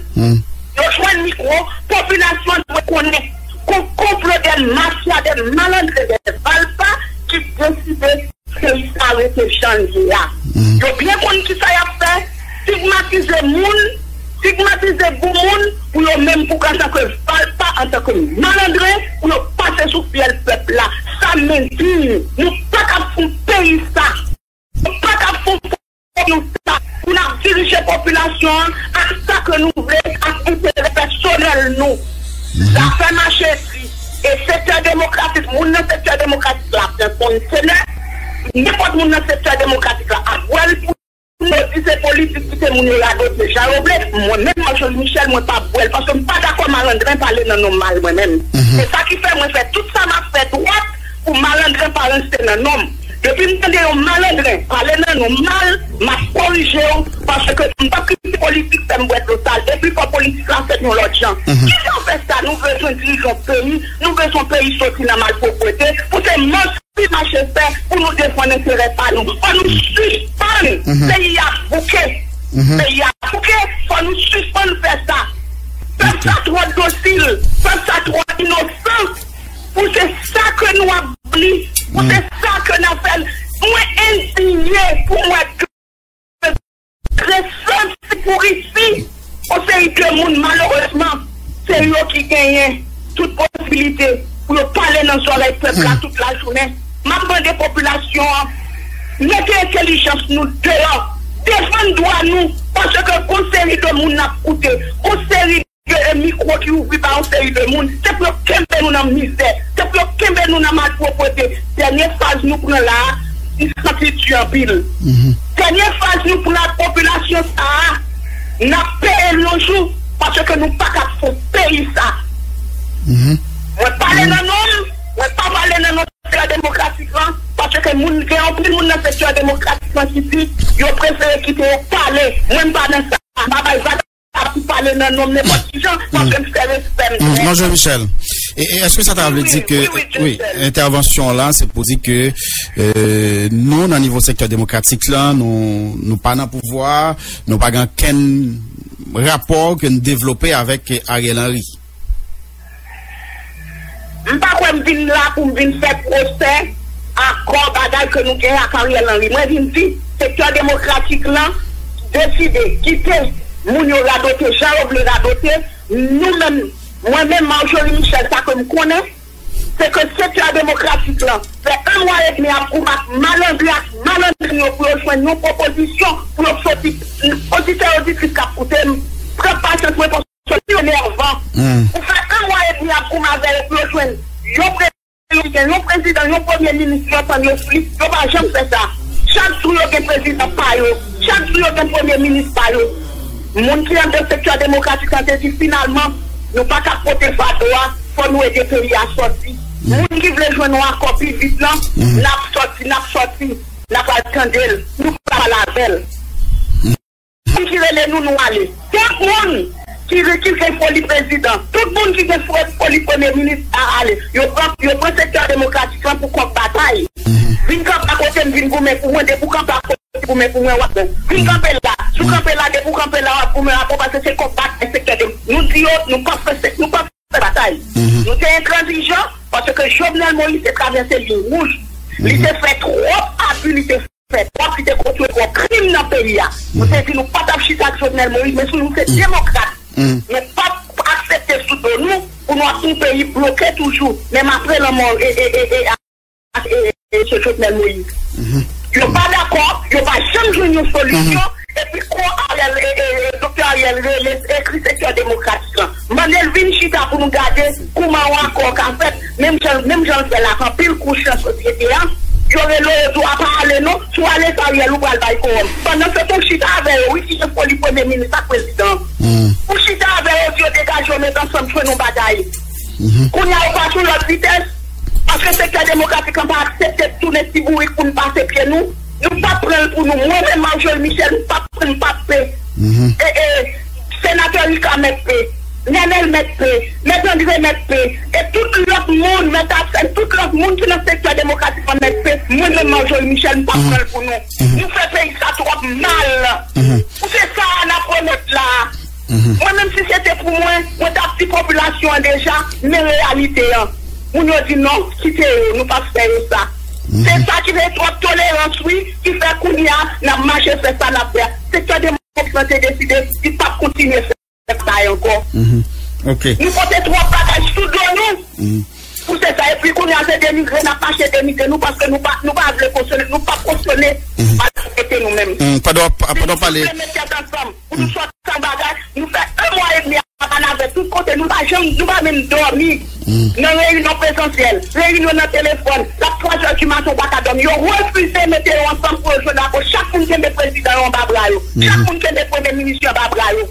Yo jwenn mikwo, popilasyon an dwe konnen. Kon konplo de mafya, de malandren, de valpa ki deside peyi sa rete jan l ye a. Yo byen konn kisa y ap fè, stigmatize moun, stigmatize gwo moun pou yo menm pou antanke valpa, antanke malandren, pou yo pase sou fyèl pèp la. Sa m di nou, nou pa ka fè yon peyi sa. Nou pa ka fè yon pou nou sa, pou n ap dirije popilasyon an ak sa ke nou vle, ak enterè pèsonèl nou. Zafè mache di, e sektè demokratik, moun nan sektè demokratik la ap fè kontenè, nenpòt moun nan sektè demokratik la ap bwè l pou yo di se politik ki te moun yo radote jan yo vle. Mwen menm, Marjorie Michel, mwen pa bwè l, paske m pa dakò malandren pale nan non m mal mwen menm. Se sa ki fè mwen fè tout sa m ap fè dwat pou malandren pa ranse nan non m. Depi m tande yon malandren pale nan non m mal, m ap korije w, paske m p ap kite politik fè m bwè dlo sal, epi fò politik la fèt yon lòt jan. Kijan w fè sa? Nou bezwen dirije yon peyi, nou bezwen yon peyi soti nan malpwoprete, pou se manch ki mache fè, pou nou defann enterè pa nou. Fò nou sispann peyi a bouke. Peyi a bouke, fò nou sispann fè sa. Pèp sa twò dosil, pèp sa twò inosan. Pou se sa ke nou ap li, pou se sa ke n ap fè. Mwen endinye pou mwen resanti pou Risi, yon seri de moun, malerezman, se yo ki genyen tout posibilite pou yo pale nan zòrèy pèp la tout lajounen. M ap mande popilasyon an, mete entèlijans nou deyò, defann dwa nou, paske gon seri de moun n ap koute, gon seri de mikwo ki ouvri pa yon seri de moun, se pou yo kenbe nou nan mizè, se pou yo kenbe nou nan malpwoprete. Dènye faz nou pran la a, li santi di anpil. Dènye faz nou pran ak popilasyon sa a, n ap peye l yon jou, paske nou pa ka fè peyi sa. Mwen pale nan non m, mwen pa pale nan non sektè demokratik lan, paske moun, gen anpil moun nan sektè demokratik lan ki di yo prefere kite yo pale. Mwen m pa nan sa, m pa bay vag ap pale nan non m nenpòt ki jan, paske m fè respè m. Monchè Michel, e, e èske sa ta vle di ke, wi, entèvansyon w la, se pou di ke, e, nou, nan nivo sektè demokratik la, nou, nou pa nan pouvwa, nou pa gen okenn rapò ke n devlope avèk Ariel Henry? M pa kwè m vin la pou m vin fè pwosè akò bagay ke nou gen ak Ariel Henry. Mwen vin di, sektè demokratik lan deside kite moun yo radote jan yo vle radote. Nou menm, mwen menm, Marjorie Michel, sa ke m konnen, se ke sektè demokratik lan fè yon mwa edmi ap goumen ak malandren, ak malandren yo pou yo jwenn yon pwopozisyon, pou yo soti, oditè, oditris k ap koute m, pran pasyans mwen, paske se enèvan. Ou fè yon mwa edmi ap goumen avè yo pou yo jwenn yon prezidan, yon prezidan, yon premye minis, yo tann yo sou li, yo pa janm fè sa. Chak jou yo gen prezidan pa yo, chak jou yo gen premye minis pa yo. Moun ki anndan sektè demokratik lan te di finalman, nou pa ka pote fado a, fò nou ede peyi a sòti. Moun ki vle jwenn yon akò pi vit lan, n ap sòti, n ap sòti, n ap al tande l, nou pral avè l. Moun ki rele nou, nou ale. Tout moun ki, ki gen foli prezidan, tout moun ki gen fo-, foli premye minis a ale. Yo pran, yo pran sektè demokratik lan pou kòk batay. Vin kanpe akote m, vin goumen pou mwen, depi w kanpe akote goumen pou mwen, w ap bon. Vin kanpe la. Si w kanpe la, depi w kanpe la, w ap goumen, w ap bon, paske se kòk batay sektè de-, nou di yo, nou p ap fè se-, nou p ap fè batay. Nou te entranzijan, paske Jovenel Moïse te travèse liy wouj. Li te fè twòp abi, li te fè twòp, li te kontwole twòp krim nan peyi a. Nou te di nou pa t ap chita ak Jovenel Moïse, men si nou se demokrat, nou p ap aksepte sou do nou pou nou ap yon peyi bloke toujou, menm apre lanmò e, e, e, e, e, e, Mesye Jovenel Moïse. Yo pa dakò, yo pa janm jwenn yon solisyon, epi kon Ariel, e, e, e, Doktè Ariel rele, ekri sektè demokratik lan. Mande l vin chita pou nou gade kouman yon akò ka fèt, menm jan, menm jan l fè l ak anpil kouch nan sosyete a. Yo rele w, yo di w a pa ale non, si w ale sa Ariel ou pral bay kowòm. Pandan se tan w chita avè yo, wi, ki se foli premye minis ak prezidan. Ou chita avè yo, di yo degaje yo, met ansanm, jwenn yon bagay. Kounye a, yo pase yon lòt vitès, paske sektè demokratik lan pa aksepte tounen ti bourik pou n pase pye nou. Nou p ap pran l pou nou. Mwen menm, Marjorie Michel, m p ap pran, m p ap pe. E, e, Senatè Ricard mèt pe, Nenel mèt pe, Mèt André mèt pe, e tout lòt moun, Mèt Absèn, tout lòt moun ki nan sektè demokratik lan mèt pe. Mwen menm, Marjorie Michel, m p ap pran l pou nou. Nou fè peyi sa twòp mal. Pou se sa a n ap remèt la. Mwen menm, si se te pou mwen, mwen t ap di popilasyon an deja, men reyalite an. Moun yo di non, kite yo, nou p ap fè yo sa. Se sa ki vle twòp tolerans, wi, ki fè kounye a, n ap mache fè sa n ap fè a. Sektè demokratik lan te deside, li p ap kontinye fè bagay ankò. Nou pote twòp bagay sou do nou. Pou se sa, epi kounye a, se denigre, n ap mache denigre nou, paske nou pa, nou pa vle fonksyone, nou p ap fonksyone, pa respekte nou menm. Pandan w ap, pandan w ap pale. Si nou vle met tèt ansanm, pou nou sòti an bagay, nou fè yon mwa edmi ap ann avè tout kote, nou pa janm, nou pa menm dòmi. Nan reyinyon prezansyèl, reyinyon nan telefòn, l ap twa zè di maten, ou pa ka dòmi. Yo refize mete yo ansanm pou yo jwenn akò. Chak moun kenbe prezidan yo anba bra yo. Chak moun kenbe premye minis yo anba bra yo.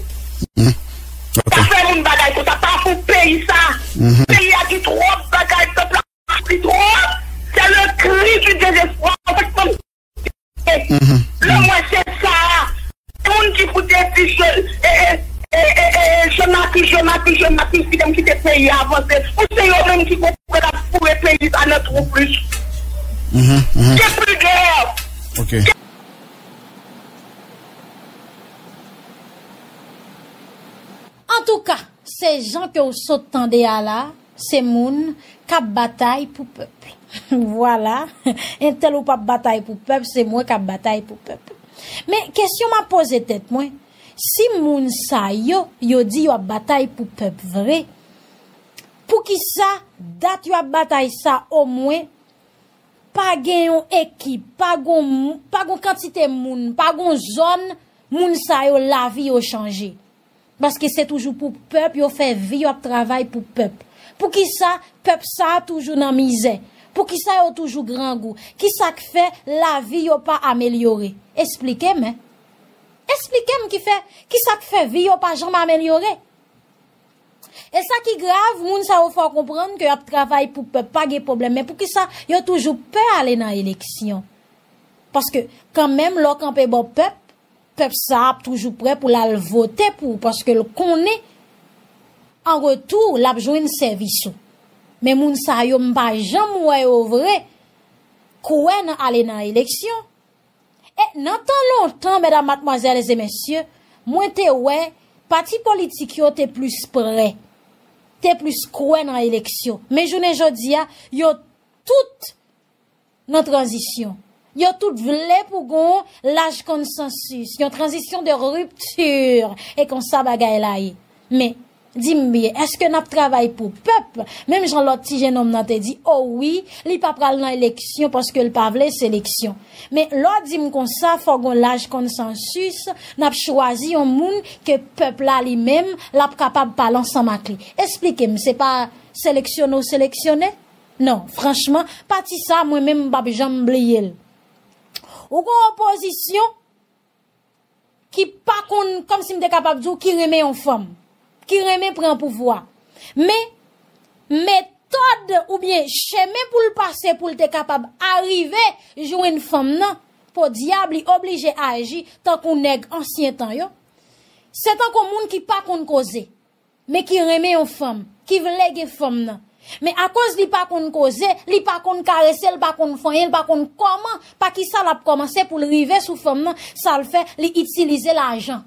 Pa fè moun bagay konsa, pa fou peyi sa. Peyi a gen twòp bagay, pèp la soufri twòp. C'est le cri du désespoir. Lè mwen se sa, moun ki pou te di, Ok. Antouka, se jan ke w sot tande a la, se moun k ap batay pou pèp. Vwala, entèl ou p ap batay pou pèp, se mwen k ap batay pou pèp. Men kesyon m ap poze tèt mwen, si moun sa yo, yo di yo ap batay pou pèp vre, poukisa dat yo ap batay sa omwen pa gen yon ekip, pa gon, pa gon kantite moun, pa gon zòn, moun sa yo lavi yo chanje? Paske se toujou pou pèp yo fè vi, yo ap travay pou pèp. Poukisa pèp sa a toujou nan mizè? Poukisa yo toujou grangou? Kisa k fè lavi yo pa amelyore? Esplike m, en. Esplike m ki fè, kisa k fè vi yo pa janm amelyore? E sa ki grav, moun sa yo fè w konprann ke y ap travay pou pèp, pa gen pwoblèm. Men poukisa yo toujou pè ale nan eleksyon? Paske kanmenm, lè w kanpe bò pèp, pèp sa ap toujou prè pou l al vote pou ou, paske l konnen an retou, l ap jwenn sèvis ou. Men moun sa yo, m pa janm wè yo vre kwè nan ale nan eleksyon. E nan tan lontan, medam, madmwazèl e mesye, mwen te wè pati politik yo te plis prè, te plis kwè nan eleksyon. Men jounen jodi a, yo tout nan tranzisyon. Yo tout vle pou gon laj konsansis, yon tranzisyon de ripti, e konsa bagay la ye. Men, di m byen, èske n ap travay pou pèp? Menm jan lòt ti jennonm nan te di, o wi, li pa pral nan eleksyon paske l pa vle seleksyon. Men, lè w di m konsa, fò gon laj konsansis, n ap chwazi yon moun ke pèp la li menm, l ap kapab pale ansanm ak li. Esplike m, se pa seleksyone w seleksyone? Non, franchman, pati sa, mwen menm, m p ap janm bliye l. Ou gon opozisyon ki pa konn, kòmsi m te kapab di w, ki renmen yon fanm, ki renmen pran pouvwa. Men, metòd oubyen chemen pou l pase pou l te kapab arive jwenn fanm nan, podyab, li oblije aji tankou nèg ansyen tan yo. Se tankou moun ki pa konn koze, men ki renmen yon fanm, ki vle gen fanm nan. Men akoz li pa konn koze, li pa konn karese, li pa konn fanyen, li pa konn kòman, pa kisa l ap kòmanse pou l rive sou fanm nan, sa l fè, li itilize lajan.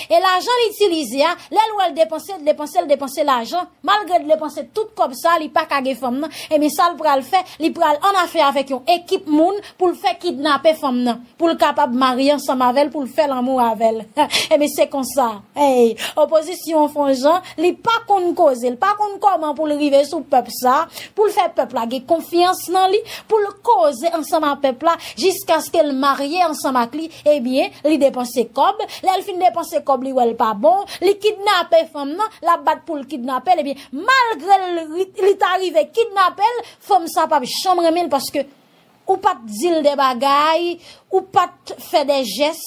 E lajan l itilize a, lè l wè l depanse, l depanse, l depanse lajan, malgre l depanse tout kòb sa, li pa ka gen fanm nan, ebyen sa l pral fè, li pral annafè avèk yon ekip moun pou l fè kidnape fanm nan. Pou l kapab marye ansanm avè l, pou l fè lanmou avè l. Ebyen, se konsa. Ey, opozisyon an fè yon jan, li pa konn koze, li pa konn kòman pou l rive sou pèp sa, pou l fè pèp la gen konfyans nan li, pou l koze ansanm ak pèp la, jiskaske l marye ansanm ak li, ebyen, li depanse kòb. Lè l fin depanse kòb, li wè l pa bon, li kidnape fanm nan, l ap bat pou l kidnape l, ebyen, malgre l, li ta rive kidnape l, fanm sa p ap janm renmen l, paske ou pa t di l de bagay, ou pa t fè de jès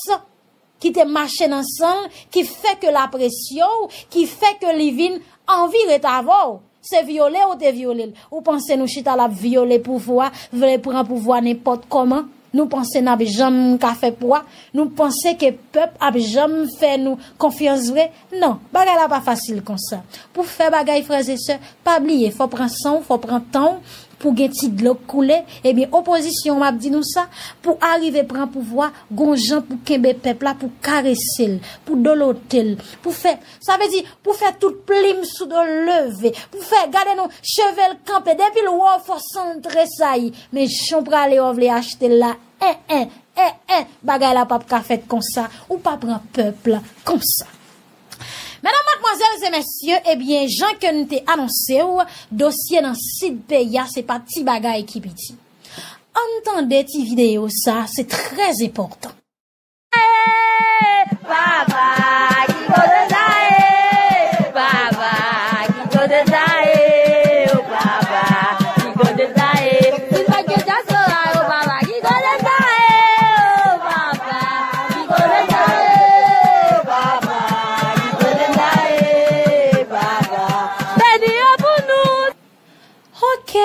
ki te mache nan san l, ki fè ke l apresye w, ki fè ke li vin anvi ret avè w. Se vyole ou te vyole l. Ou panse nou chita l ap vyole pouvwa, vle pran pouvwa nenpòt kòman? Nou panse n ap janm ka fè pwa? Nou panse ke pèp ap janm fè nou konfyans vre? Non, bagay la pa fasil konsa. Pou fè bagay, frè e sè, pa bliye, fò pran san w, fò pran tan w, pou gen ti dlo k koule, ebyen, opozisyon, m ap di nou sa, pou arive pran pouvwa, gon jan pou kenbe pèp la, pou karese l, pou dolote l, pou fè, sa vle di, pou fè tout plim sou do l leve, pou fè, gade non, cheve l kanpe, depi l wè w fò san l tresayi, men jan w prale w vle achte l la, en, en, en, en, bagay la p ap ka fèt konsa, ou pa pran pèp la konsa. Medam, madmwazèl e mesye, ebyen, jan ke n te anonse w, dosye nan sid peyi a, se pa ti bagay ki piti. Ann tande ti videyo sa, se trè enpòtan. Papa, ki kote sa ye? Papa, ki kote sa ye? O papa, ki kote sa ye? Si pa gen dyaspora, o papa, ki kote sa ye? O papa, ki kote sa ye? O papa, ki kote sa ye? Papa, beni yo pou nou. Ok.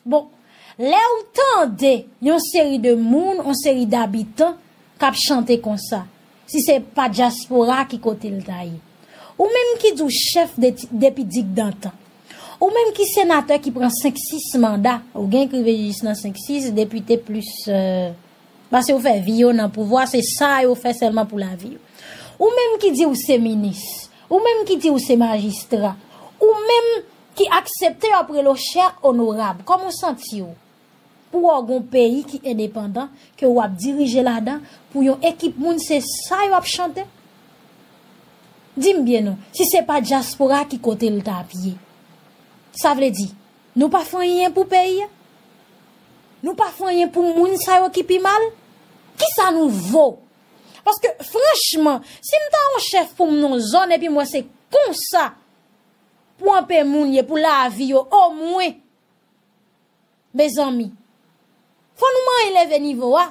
Bon, lè w tande yon seri de moun, yon seri d'abitan k ap chante konsa, si se pa dyaspora, ki kote l ta ye? Ou menm ki di w chèf de, depi digdantan, Ou menm ki senatè ki pran senk sis manda, ou gen k rive jis nan senk sis depite plis, euh, paske ou fè vi yo nan pouvwa, se sa yo fè sèlman pou lavi yo. Ou menm ki di ou se minis, ou menm ki di ou se majistra, ou menm ki aksepte yo ap rele w chè onorab, kòman w santi w? Pou w gon peyi ki endepandan, ke w ap dirije ladan, pou yon ekip moun se sa yo ap chante? Di m byen non, si se pa dyaspora ki kote l t ap ye. Sa vle di, nou pa fè anyen pou peyi a? Nou pa fè anyen pou moun sa yo ki pi mal? Kisa nou vo? Paske franchman, si m ta yon chèf pou m nan zòn epi m wè se konsa pou anpe moun ye, pou lavi yo, omwen, mezanmi, fò nou manyen leve nivo a.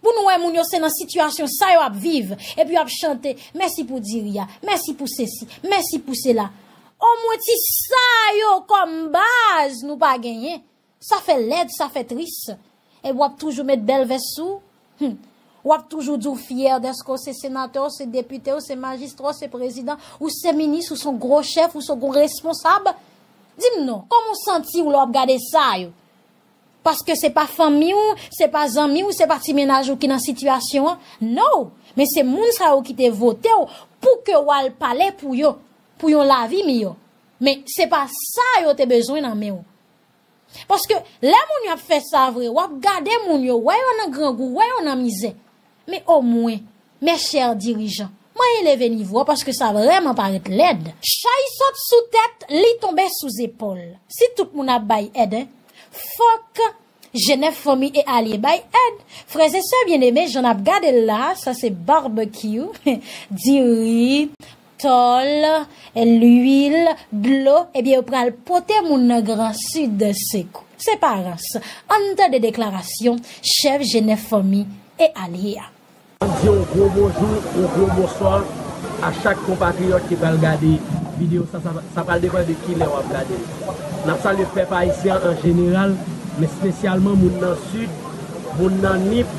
Pou nou wè moun yo se nan sitiyasyon sa yo ap viv, epi yo ap chante, mèsi pou diri a, mèsi pou sesi, mèsi pou sela. Omwen ti sa yo kòm baz nou pa genyen. Sa fè lèd, sa fè tris. Epi w ap toujou met bèl vès sou ou. Hmm. W ap toujou di w fyè dèske w se senatè, w se depite, w se majistra, w se prezidan, ou se minis, ou se yon gwo chèf, ou se yon gwo responsab. Di m non, kòman w santi w lè w ap gade sa yo? Paske se pa fanmi w, se pa zanmi w, se pa ti mennaj ou ki nan sitiyasyon an. No! Men se moun sa yo ki te vote w pou ke w al pale pou yo, pou yon lavi miyò. Men se pa sa yo te bezwen nan men w. Paske lè moun yo ap fè sa vre, w ap gade moun yo, wè yo nan grangou, wè yo nan mizè. Men omwen, mes chers dirijan, manyen leve nivo a paske sa vrèman parèt lèd. Chay sot sou tèt, li tonbe sou zepòl. Si tout moun ap bay èd, en, fòk Jenèf Fanmi e Alye bay èd. Frè e sè byeneme, jan n ap gade l la, sa se barbecue, diri, tòl, lwil, dlo, ebyen yo pral pote moun nan Gran Sid sekou. Se pa rans. Ann tande deklarasyon chèf Jenèf Fanmi e Alye a. Di yon gwo bonjou, yon gwo bonswa a chak konpatriyòt ki pral gade videyo sa, sa, sa pral depann de ki lè w ap gade l. N ap salye pèp ayisyen an an jeneral, men espesyalman moun nan Sid, moun nan Nip,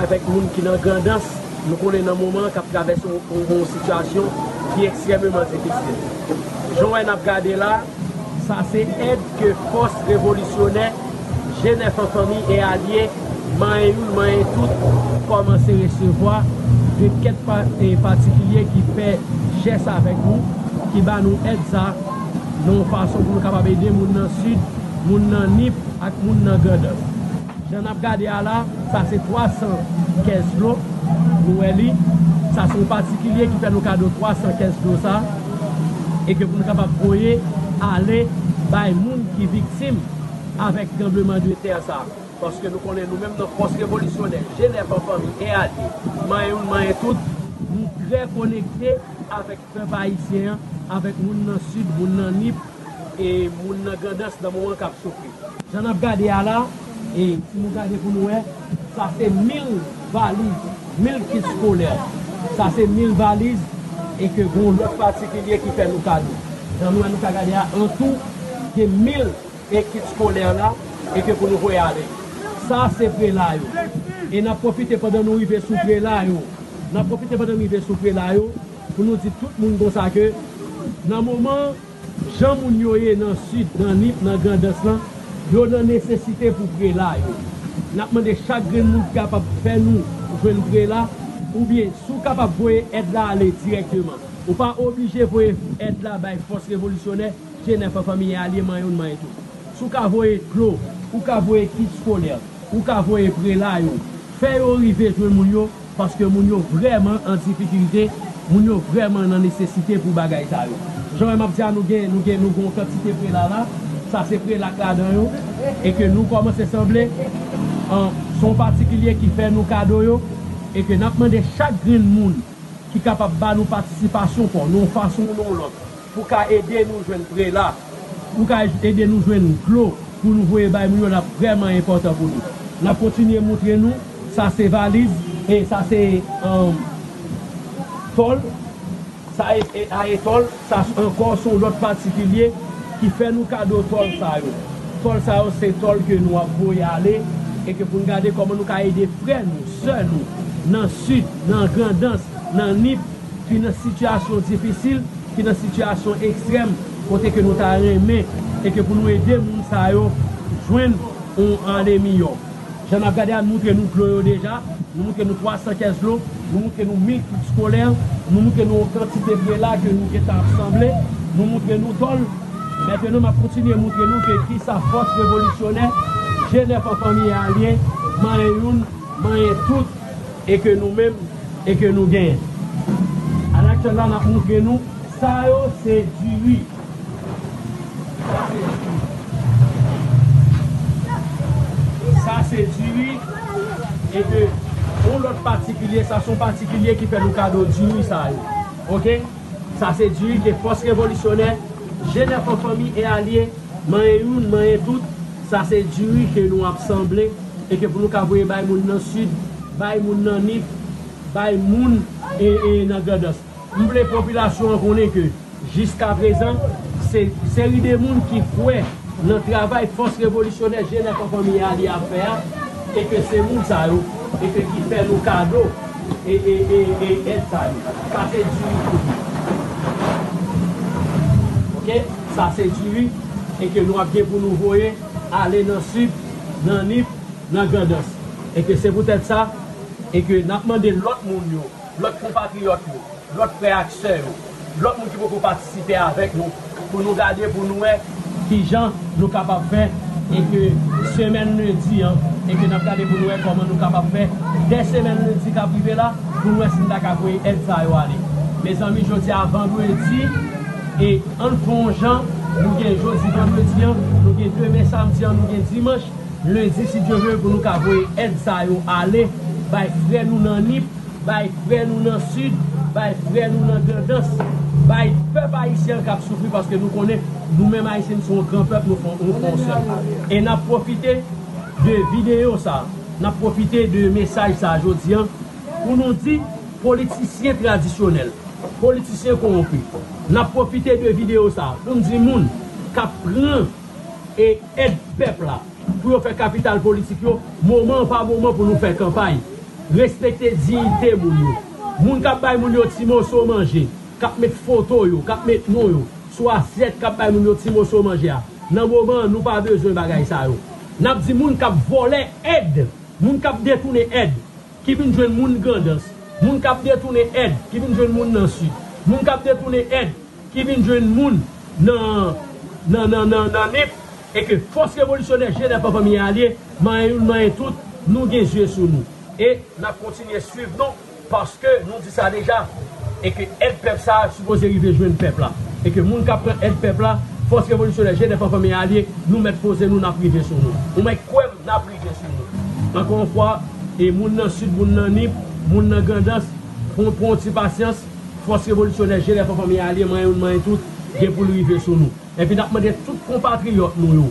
avèk moun ki nan Grandans, nou konnen nan moman k ap travèse yon, yon, yon sitiyasyon ki ekstrèmeman difisil. Jan w wè n ap gade la, sa se èd ke fòs revolisyonè, Jenèf an Fanmi e Alye, manyen youn, manyen tout, kòmanse resevwa de kèk pa-, e patikilye ki fè jès avèk nou, ki ba nou èd sa, nan yon fason pou nou kapab ede moun nan Sid, moun nan Nip ak moun nan Grandans. Jan n ap gade a la, sa se twa san kès dlo, nou wè li. Sa se yon patikilye ki fè nou kado twa san kès dlo sa, e ke pou nou kapab voye ale bay moun ki viktim avèk tranbleman de tè sa. Paske nou konnen nou menm nan fòs revolisyonè, Jenèf an Fanmi e Alye, manyen youn, manyen tout, nou trè konekte avèk pèp ayisyen an, avèk moun nan Sid, moun nan Nip, e moun nan Grandans nan moman k ap soufri. Jan n ap gade a la, e si nou gade pou nou wè, sa se mil valiz, mil kit eskolè. Sa se mil valiz, e ke gon lòt patikilye ki fè nou kado. Jan nou wè nou ka gade a, an tou, gen mil e kit eskolè la, e ke pou nou voye ale. Sa se prela yo. E n ap pwofite pandan nou rive sou prela yo. N ap pwofite pandan nou rive sou prela yo, pou nou di tout moun konsa ke nan moman jan moun yo ye nan Sid, nan Nip, nan Grandans lan, yo nan nesesite pou prela yo. N ap mande chak grenn moun ki kapab fè nou jwenn prela, oubyen si w kapab voye èd la ale dirèkteman. Ou pa oblije voye èd la bay fòs revolisyonè, Jenèf an Fanmi e Alye, manyen youn, manyen tout. Si w ka voye dlo, ou ka voye kit eskolè, ou ka voye prela yo, fè yo rive jwenn moun yo, paske moun yo vrèman an difikilte, moun yo vrèman nan nesesite pou bagay sa yo. Jan w wè m ap di a, nou gen, nou gen, nou gen yon kantite prela la, sa se prela k ladan yo, e ke nou kòmanse sanble, an, se yon patikilye ki fè nou kado yo, e ke n ap mande chak grenn moun ki kapab ba nou patisipasyon pa w, nan yon fason ou nan yon lòt, pou ka ede nou jwenn prela, pou ka ede nou jwenn dlo, pou nou voye bay moun yo, l ap vrèman enpòtan pou nou. N ap kontinye moutre nou, sa se valiz, e sa se, um, tòl, sa e, e, a e tòl, sa ankò se yon lòt patikilye ki fè nou kado tòl sa yo. Tòl sa yo se tòl ke nou ap voye ale, e ke pou n gade kòman nou ka ede frè nou, sè nou, nan Sid, nan Grandans, nan Nip, ki nan sitiyasyon difisil, ki nan sitiyasyon ekstrèm, kote ke nou ta renmen e ke pou nou ede moun sa yo jwenn yon ane miyò. Jan n ap gade a, nou moutre nou dlo yo deja, nou moutre nou twa san kès dlo, nou moutre nou mil kit eskolè, nou moutre nou yon kantite prela ke nou gentan ap sanble, nou moutre nou tòl. Mentnan, m ap kontinye moutre nou ke kisa fòs revolisyonè G nèf an fanmi e alye, manyen youn, manyen tout, e ke nou menm, e ke nou genyen. Alaktyèl la, n ap moutre nou, sa yo se diri. Sa se diri. Sa se diri. E ke yon lòt patikilye, sa se yon patikilye ki fè nou kado diri sa yo. Oke? Sa se diri ke fòs revolisyonè, G nèf an fanmi e alye, manyen youn, manyen tout. Sa se diri ke nou ap sanble e ke pou nou ka voye bay moun nan Sid, bay moun nan Nip, bay moun e, e nan Grandans. M vle popilasyon an konnen ke jiskaprezan, se seri de moun ki kwè nan travay fòs revolisyonè G nèf an fanmi e alye ap fè a, e ke se moun sa yo, e ke ki fè nou kado e, e, e, e èd sa yo. Sa se diri pou nou. Oke? Sa se diri, e ke nou ap gen pou nou voye ale nan Sid, nan Nip, nan Grandans. E ke se poutèt sa, e ke n ap mande lòt moun yo, lòt konpatriyòt yo, lòt frè ak sè yo, lòt moun ki poko patisipe avèk nou, pou nou gade, pou nou wè kijan nou kapab fè, e ke semèn lendi an, e ke n ap gade pou nou wè kòman nou kapab fè, dè semèn lendi k ap rive la, pou nou wè si n ta ka voye èd sa yo ale. Mezanmi, jodi a vandredi, e ann fè yon jan, nou gen jodi vandredi an, nou gen demen samdi an, nou gen dimanch, lendi, si Dye vle, pou nou ka voye èd sa yo ale, bay frè nou nan Nip, bay frè nou nan Sid, bay frè nou nan Grandans, bay pèp ayisyen an k ap soufri, paske nou konnen, nou menm ayisyen, nou se yon gran pèp, nou fè, nou fè yon sèl. E n ap pwofite de videyo sa, n ap pwofite de mesaj sa jodi an, pou nou di politisyen tradisyonèl, politisyen kowonpi. N ap pwofite de videyo sa pou n di moun k ap pran e èd pèp la pou yo fè kapital politik yo, moman an pa moman pou nou fè kanpay. Respekte diyite moun yo. Moun k ap bay moun yo ti moso manje, k ap met foto yo, k ap met non yo sou asyèt k ap bay moun yo ti moso manje a, nan moman an, nou pa bezwen bagay sa yo. N ap di moun k ap vòlè èd, moun k ap detounen èd, ki vin jwenn moun Grandans, moun k ap detounen èd, ki vin jwenn moun nan Sid, moun k ap detounen èd, ki vin jwenn moun nan, nan, nan, nan, nan Nip, e ke fòs revolisyonè G nèf an fanmi e alye, manyen youn, manyen tout, nou gen zye sou nou. E n ap kontinye swiv nou, paske nou di sa deja, e ke èd pèp sa a sipoze rive jwenn pèp la. E ke moun k ap pran èd pèp la, fòs revolisyonè G nèf an fanmi e alye, nou mèt poze nou, n ap rive sou nou. Ou mèt kwè m, n ap rive sou nou. Ankò yon fwa, e moun nan Sid, moun nan Nip, moun nan Grandans, pran, pran yon ti pasyans, fòs revolisyonè G nèf an fanmi e alye, manyen youn, manyen tout, gen pou l rive sou nou. Epi n ap mande tout konpatriyòt nou yo,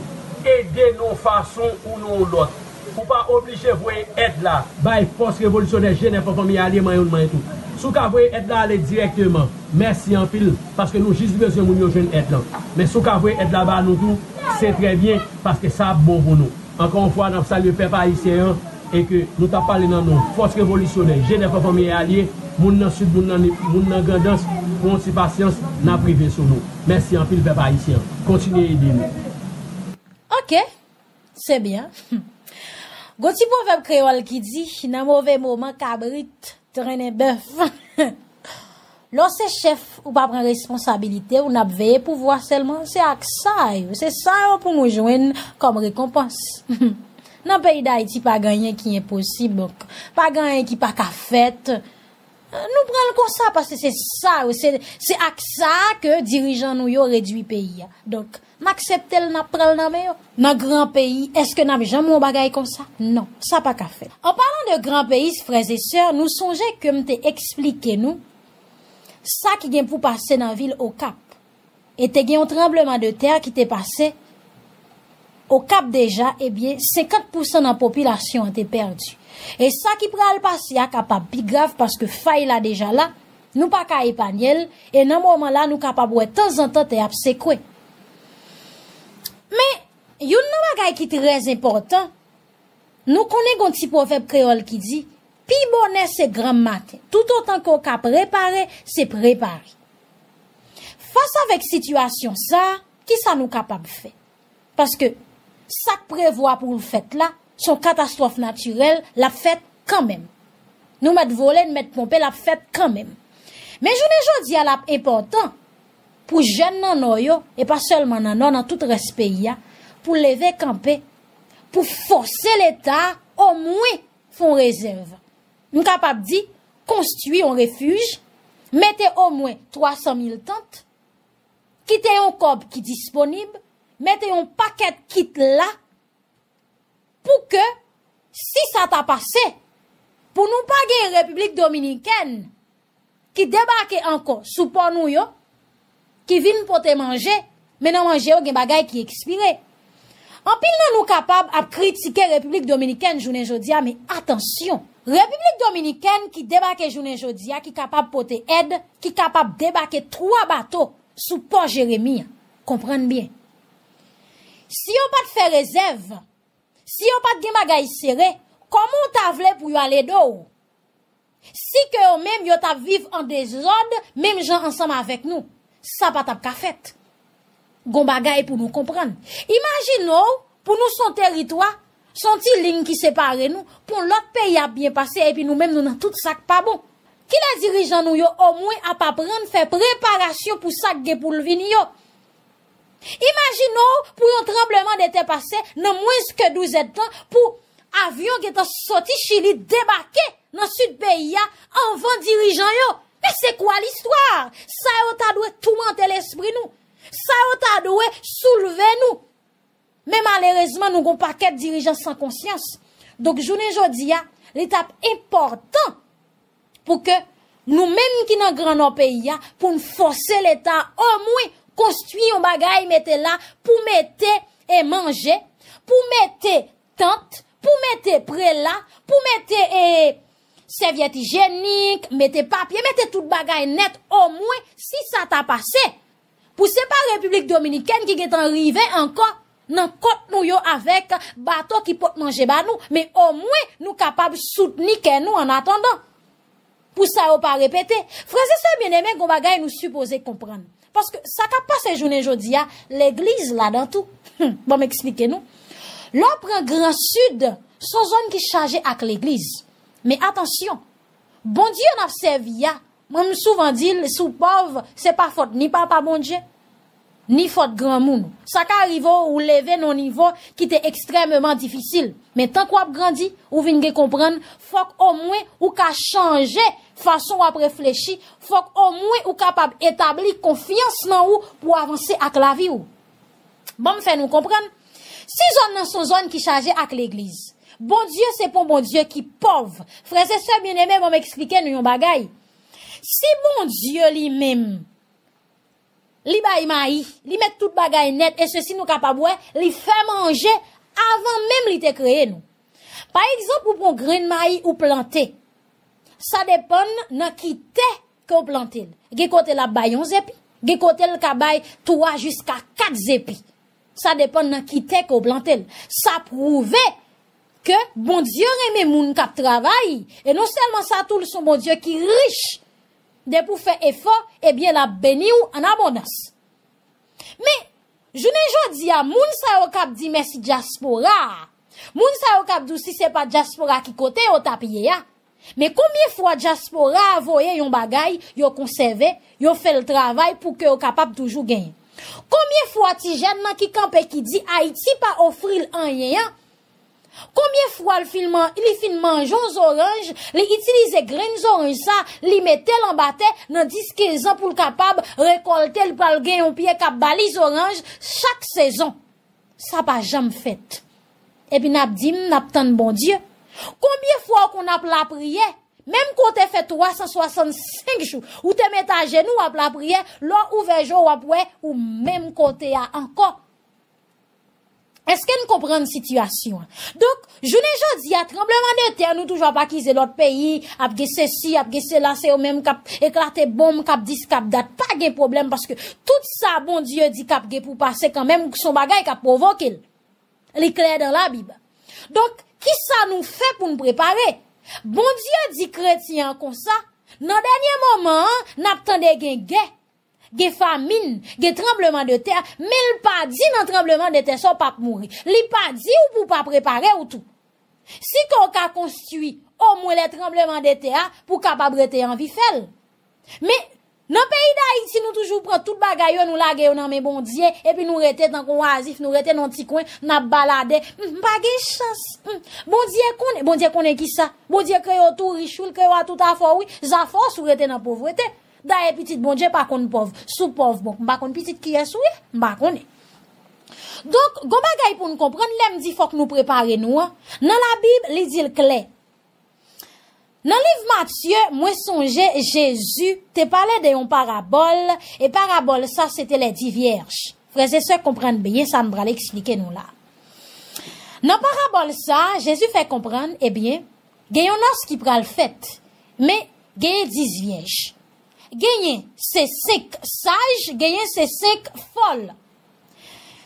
ede nou yon fason ou nan yon lòt. Ou pa oblije voye èd la bay fòs revolisyonè G nèf an fanmi e alye, manyen youn, manyen tout. Si w ka voye èd la ale dirèkteman, mèsi anpil, paske nou jis bezwen moun yo jwenn èd lan. Men si w ka voye èd la ba nou tou, se trè byen, paske sa ap bon pou nou. Ankò yon fwa, n ap salye pèp ayisyen an, e ke nou t ap pale nan non fòs revolisyonè G nèf an fanmi e alye, moun nan Sid, moun nan Nip, moun nan Grandans, pran yon ti pasyans, n ap rive sou nou. Mèsi anpil, pèp ayisyen an. Kontinye ede nou. Oke, se byen. Gon ti pwovèb kreyòl ki di, nan move moman, kabrit trennen bèf. Lè w se chèf, ou pa pran responsabilite w, n ap veye pouvwa sèlman, se ak sa yo, se sa yo pou nou jwenn kòm rekonpans. Nan peyi Dayiti, pa gen anyen ki enposib, pa gen anyen ki pa ka fèt. Nou pran l konsa, paske se sa yo, se, se ak sa ke dirijan nou yo redui peyi a. Donk, n aksepte l, n ap pran l nan men yo. Nan gran peyi, èske n ap janm wè yon bagay konsa? Non, sa pa ka fèt. An palan de gran peyi, frè e sè, nou sonje ke m te eksplike nou sa ki gen pou pase nan vil Okap. E te gen yon tranbleman de tè ki te pase Okap deja, ebyen, senkant pousan nan popilasyon an te pèdi. E sa ki pral pase a kapab pi grav paske fay la deja la, nou pa ka epanye l, e nan moman la, nou kapab wè tanzantan tè ap sekwe. Men, youn nan bagay ki trè enpòtan, nou konnen gon ti pwovèb kreyòl ki di, pi bonè se granm maten. Toutotan ke w ka prepare, se prepare. Fas avèk sitiyasyon sa a, kisa nou kapab fè? Paske sa k prevwa pou l fèt la, se yon katastwòf natirèl, l ap fèt kanmenm. Nou mèt vole, nou mèt ponpe, l ap fèt kanmenm. Men jounen jodi a, l ap enpòtan pou jèn nan Nò yo, e pa sèlman nan Nò, nan tout rès peyi a, pou leve kanpe, pou fòse Leta a omwen fè yon rezèv. M kapab di, konstwi yon refij, mete omwen twa san mil tant, kite yon kòb ki disponib, mete yon pakèt kit la, pou ke, si sa ta pase, pou nou pa gen Repiblik Dominikèn ki debake ankò sou pò nou yo, ki vin pote manje, men nan manje yo gen bagay ki ekspire. Anpil nan nou kapab ap kritike Repiblik Dominikèn jounen jodi a, men atansyon! Repiblik Dominikèn ki debake jounen jodi a, ki kapab pote èd, ki kapab debake twa bato sou pò Jeremi an. Konprann byen. Si yo pa t fè rezèv, si yo pa t gen bagay sere, kòman w ta vle pou yo al ede w? Si ke yo menm yo t ap viv an dezòd, menm jan ansanm avèk nou, sa pa t ap ka fèt. Gon bagay pou nou konprann. Imajine w pou nou se yon teritwa, se yon ti liy ki separe nou, pou yon lòt peyi ap byen pase, epi nou menm nou nan tout sa k pa bon. Kilè dirijan nou yo omwen ap aprann fè preparasyon pou sa k gen pou l vini yo? Imajine w pou yon tranblemanntè pase nan mwens ke douz èdtan, pou avyon gentan soti Chili debake nan sid peyi a anvan dirijan yo. Men se kwa listwa? Sa yo ta dwe toumante lespri nou. Sa yo ta dwe soulve nou. Men malerezman, nou gon pakèt dirijan san konsyans. Donk, jounen jodi a, li t ap enpòtan pou ke nou menm ki nan Gran Nò peyi a, pou n fòse Leta omwen konstwi yon bagay mete la pou mete e manje, pou mete tant, pou mete prela, pou mete e sèvyèt ijyenik, mete papye, mete tout bagay nèt, omwen si sa ta pase. Pou se pa Repiblik Dominikèn ki gentan rive ankò nan kont nou yo avèk bato ki pot manje ba nou, men omwen nou kapab soutni kè nou an atandan. Pou sa yo pa repete. Frè e sè byeneme, gon bagay nou sipoze konprann. Paske sa k ap pase jounen jodi a, legliz ladan tou. Hum, ban m eksplike nou. Lè w pran Gran Sid, se yon zòn ki chaje ak legliz. Men atansyon, Bondye n ap sèvi a, mwen m souvan di l, si w pòv, se pa fòt ni Papa Bondye, ni fòt granmoun. Sa ka rive w, ou leve nan yon nivo ki te ekstrèmeman difisil. Men tank w ap grandi, ou vin gen konprann, fòk omwen ou ka chanje fason w ap reflechi, fòk omwen ou kapab etabli konfyans nan ou pou w avanse ak lavi w. Ban m fè nou konprann, si zòn nan se yon zòn ki chaje ak legliz, Bondye se pa yon Bondye ki pòv. Frè e sè byeneme, ban m eksplike nou yon bagay. Si Bondye li menm, li bay mayi, li met tout bagay nèt, e sesi nou kapab wè, li fè manje avan menm li te kreye nou. Pa egzanp, ou pran grenn mayi ou plante. Sa depann nan ki tè ke w plante l. Gen kote l ap bay yon zepi, gen kote l ka bay twa jiska kat zepi. Sa depann nan ki tè ke w plante l. Sa pwouve ke Bondye renmen moun k ap travay, e non sèlman sa, tou, l se yon Bondye ki rich. Depi w fè efò, ebyen, l ap beni w an abondans. Men, jounen jodi a, moun sa yo k ap di mèsi dyaspora a, moun sa yo k ap di w si se pa dyaspora ki kote yo t ap ye a, men konbyen fwa dyaspora a voye yon bagay, yo konsève, yo fè l travay pou ke yo kapab toujou genyen? Konbyen fwa ti jèn nan ki kanpe ki di Ayiti pa ofri l anyen an, konbyen fwa l fin man-, li fin manje yon zoranj, li itilize grenn zoranj sa, li mete l anba tè, nan dis kenz an pou l kapab rekòlte, li pral gen yon pye k ap ba li zoranj chak sezon? Sa pa janm fèt. Epi n ap di m, n ap tann Bondye. Konbyen fwa w konn ap lapriyè? Menm ke w te fè twa san swasannsenk jou, ou te met ajenou w ap lapriyè, lè w ouvè je w, w ap wè ou menm kote a ankò. Èske n konprann sitiyasyon an? Donk, jounen jodi a, tranblemanntè, nou toujou ap akize lòt peyi, ap gen sesi, ap gen sela, se yo menm k ap eklate bonm, k ap dis, k ap dat. Pa gen pwoblèm, paske tout sa Bondye di k ap gen pou pase kanmenm, se yon bagay k ap pwovoke l. Li klè dan Labib. Donk, kisa nou fè pou n prepare? Bondye di kretyen an konsa, nan dènye moman an, n ap tande gen gè. gen famin, gen tranbleman de tè, men l pa di nan tranbleman de tè sa w p ap mouri. Li pa di w pou w pa prepare w tou. Si ke w ka konstwi, omwen lè tranbleman de tè a, pou w kapab rete an vi fè l. Men, nan peyi Dayiti, nou toujou pran tout bagay yo, nou lage yo nan men Bondye, epi nou rete tankou oazif, nou rete nan ti kwen, n ap balade. M, m pa gen chans. M, Bondye konnen, Bondye konnen kisa? Bondye kreye w tou rich, wi, l kreye w a tout afè w, wi. Zafè w si w rete nan povrete. Dayè, pitit Bondye pa konn pòv. Si w pòv, bon, m pa konn pitit kiyès ou ye, m pa konnen. Donk, gon bagay pou n konprann lè m di fòk nou prepare nou an. Nan Labib, li di l klè. Nan liv Matye, mwen sonje Jezi te pale de yon parabòl, e parabòl sa se te les dix vierges. Frè e sè, konprann byen sa m pral eksplike nou la. Nan parabòl sa, Jezi fè konprann, ebyen, gen yon nòs ki pral fèt, men genyen dis vyèj. Genyen se senk saj, genyen se senk fòl.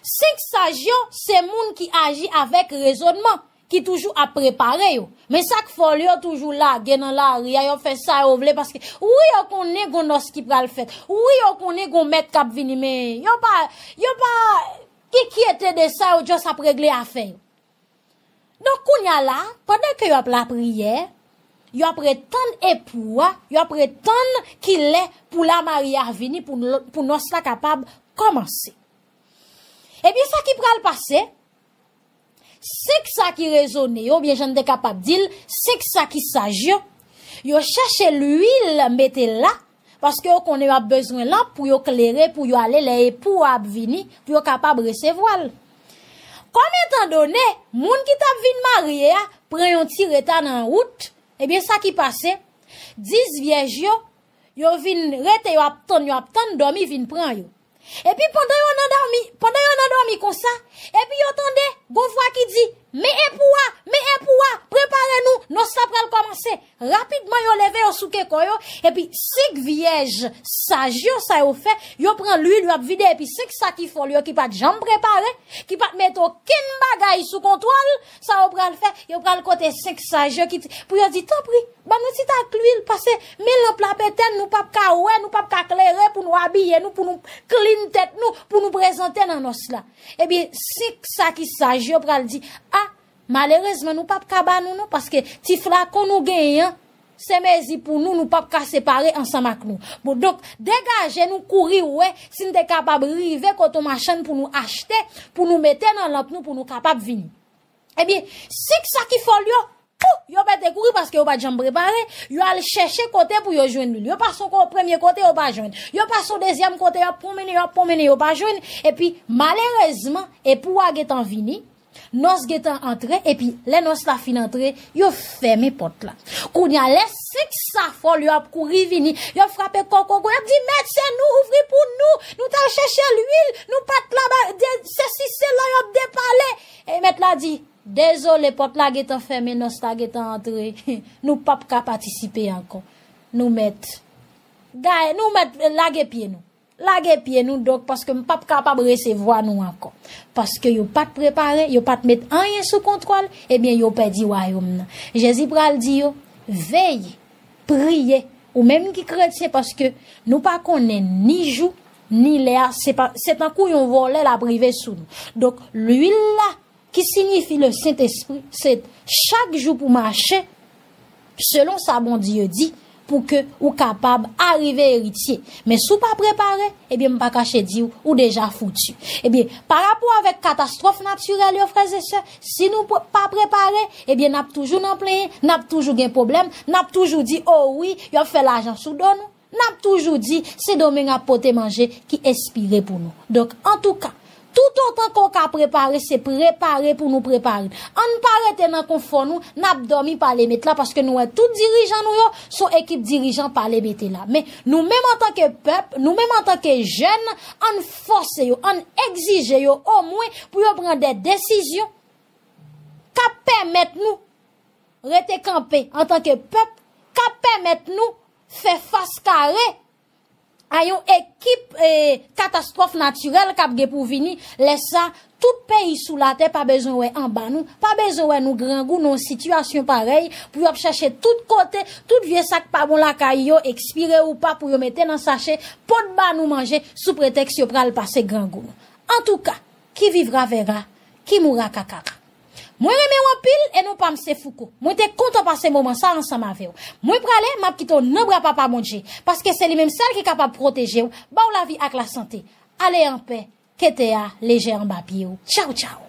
Senk saj yo, se moun ki aji avèk rezònman, ki toujou ap prepare yo. Men sa k fòl yo toujou lage nan lari a, yo fè sa yo vle, paske wi, yo konnen gon nòs ki pral fèt. Wi, yo konnen gon mèt k ap vini, men yo pa, yo pa enkyete de sa, yo just ap regle afè yo. Donk, kounye a la, pandan ke y ap lapriyè, y ap ret tann epou a, y ap ret tann kilè pou lamari a vini, pou, pou nòs la kapab kòmanse. Ebyen, sa ki pral pase, senk sa ki rezone yo, oubyen jan n te kapab di l, senk sa ki saj yo, yo chèche lwil mete la, paske yo konnen yo ap bezwen lanp pou yo klere, pou yo ale lè epou a ap vini, pou yo kapab resevwa l. Kòm etandone, moun ki t ap vin marye a pran yon ti reta nan wout, ebyen sa ki pase, dis vyèj yo, yo vin rete, yo ap tann, yo ap tann, dòmi vin pran yo. Epi pandan yo nan dòmi, pandan yo nan dòmi konsa, epi yo tande gon vwa ki di, "Men epou a, men epou a, prepare nou, nòs la pral kòmanse." Rapidman, yo leve, yo souke kò yo, epi senk vyèj saj yo, sa yo fè, yo pran lwil, yo ap vide, epi senk sa ki fòl yo ki pa t janm prepare, ki pa t mete okenn bagay sou kontwòl, sa yo pral fè, yo pral kote senk saj yo ki, pou yo di, "Tanpri, ban nou ti tak lwil, paske men lanp la ap etèn, nou p ap ka wè, nou p ap ka klere pou nou abiye nou, pou nou klin tèt nou, pou nou prezante nan nòs la." Ebyen, senk sa ki saj yo pral di, "A, malerezman, nou p ap ka ba nou non, paske ti flakon nou genyen an, se mezi pou nou, nou p ap ka separe ansanm ak nou." Bon, donk, degaje nou, kouri wè si n te kapab rive kote yon machann pou nou achte, pou nou mete nan lanp nou, pou nou kapab vini. Ebyen, senk sa ki fòl yo, pou yo pete kouri paske yo pa t janm prepare, yo al chèche kote pou yo jwenn lwil. Yo pase yon ko-, premye kote, yo pa jwenn. Yo pase yon dezyèm kote, yo ap pwonmennen, yo ap pwonmennen, yo pa jwenn. Epi, malerezman, epou a gentan vini, nòs gentan antre, epi lè nòs la fin antre, yo fèmen pòt la. Kounye a, lè senk sa fòl yo ap kouri vini, yo frape kòkògo, yo ap di, "Mèt, se nou, ouvri pou nou, nou t al chèche lwil, nou pa t la, ba, de, sesi, sela," yo ap depale. E mèt la di, "Dezole, pòt la gentan fèmen, nòs la gentan antre. Nou p ap ka patisipe ankò. Nou mèt gaye, nou mèt lage pye nou. Lage pye nou, donk, paske m p ap kapab resevwa nou ankò." Paske yo pa t prepare, yo pa t met anyen sou kontwòl, ebyen, yo pèdi wayòm nan. Jezi pral di yo, "Veye, priye, ou menm ki kretyen, paske nou pa konnen ni jou, ni lè a, se pa, se tankou yon vòlè l ap rive sou nou." Donk, lwil la, ki siyifi le Sentespri, se chak jou pou mache selon sa Bondye di, pou ke ou kapab arive eritye. Men si w pa prepare, ebyen, m pa kache di w, ou deja fouti. Ebyen, pa rapò avèk katastwòf natirèl yo, frè e sè, si nou pre-, pa prepare, ebyen, n ap toujou nan plenyen, n ap toujou gen pwoblèm, n ap toujou di, "O wi, y ap fè lajan sou do nou." N ap toujou di, Sendomeng ap pote manje ki espire pou nou. Donk, antouka, toutotan ke w ka prepare, se prepare pou nou prepare. Ann pa rete nan konfò nou, n ap dòmi pale met la, paske nou wè tout dirijan nou yo, se yon ekip dirijan pale mete la. Men, nou menm antanke pèp, nou menm antanke jèn, ann fòse yo, ann egzije yo, omwen pou yo pran de desizyon k ap pèmèt nou rete kanpe antanke pèp, k ap pèmèt nou fè fas kare a yon ekip eh, katastwòf natirèl k ap gen pou vini, lè sa, tout peyi sou latè pa bezwen wè anba nou, pa bezwen wè nou grangou nan yon sitiyasyon parèy pou y ap chèche tout kote, tout vye sa k pa bon lakay yo, ekspire ou pa, pou yo mete nan sache, pot ba nou manje sou pretèks yo pral pase grangou. Antouka, qui vivra verra, qui mourra kakara. Mwen renmen w anpil e non pa m se Fouco. Mwen te kontan pase moman sa ansanm avè w. Mwen prale, m ap kite w nan bra Papa Bondye, paske se li menm sèl ki kapab pwoteje w, ba w lavi ak lasante. Ale anpè, ke tè a lejè anba pye w. Tchaw, tchaw.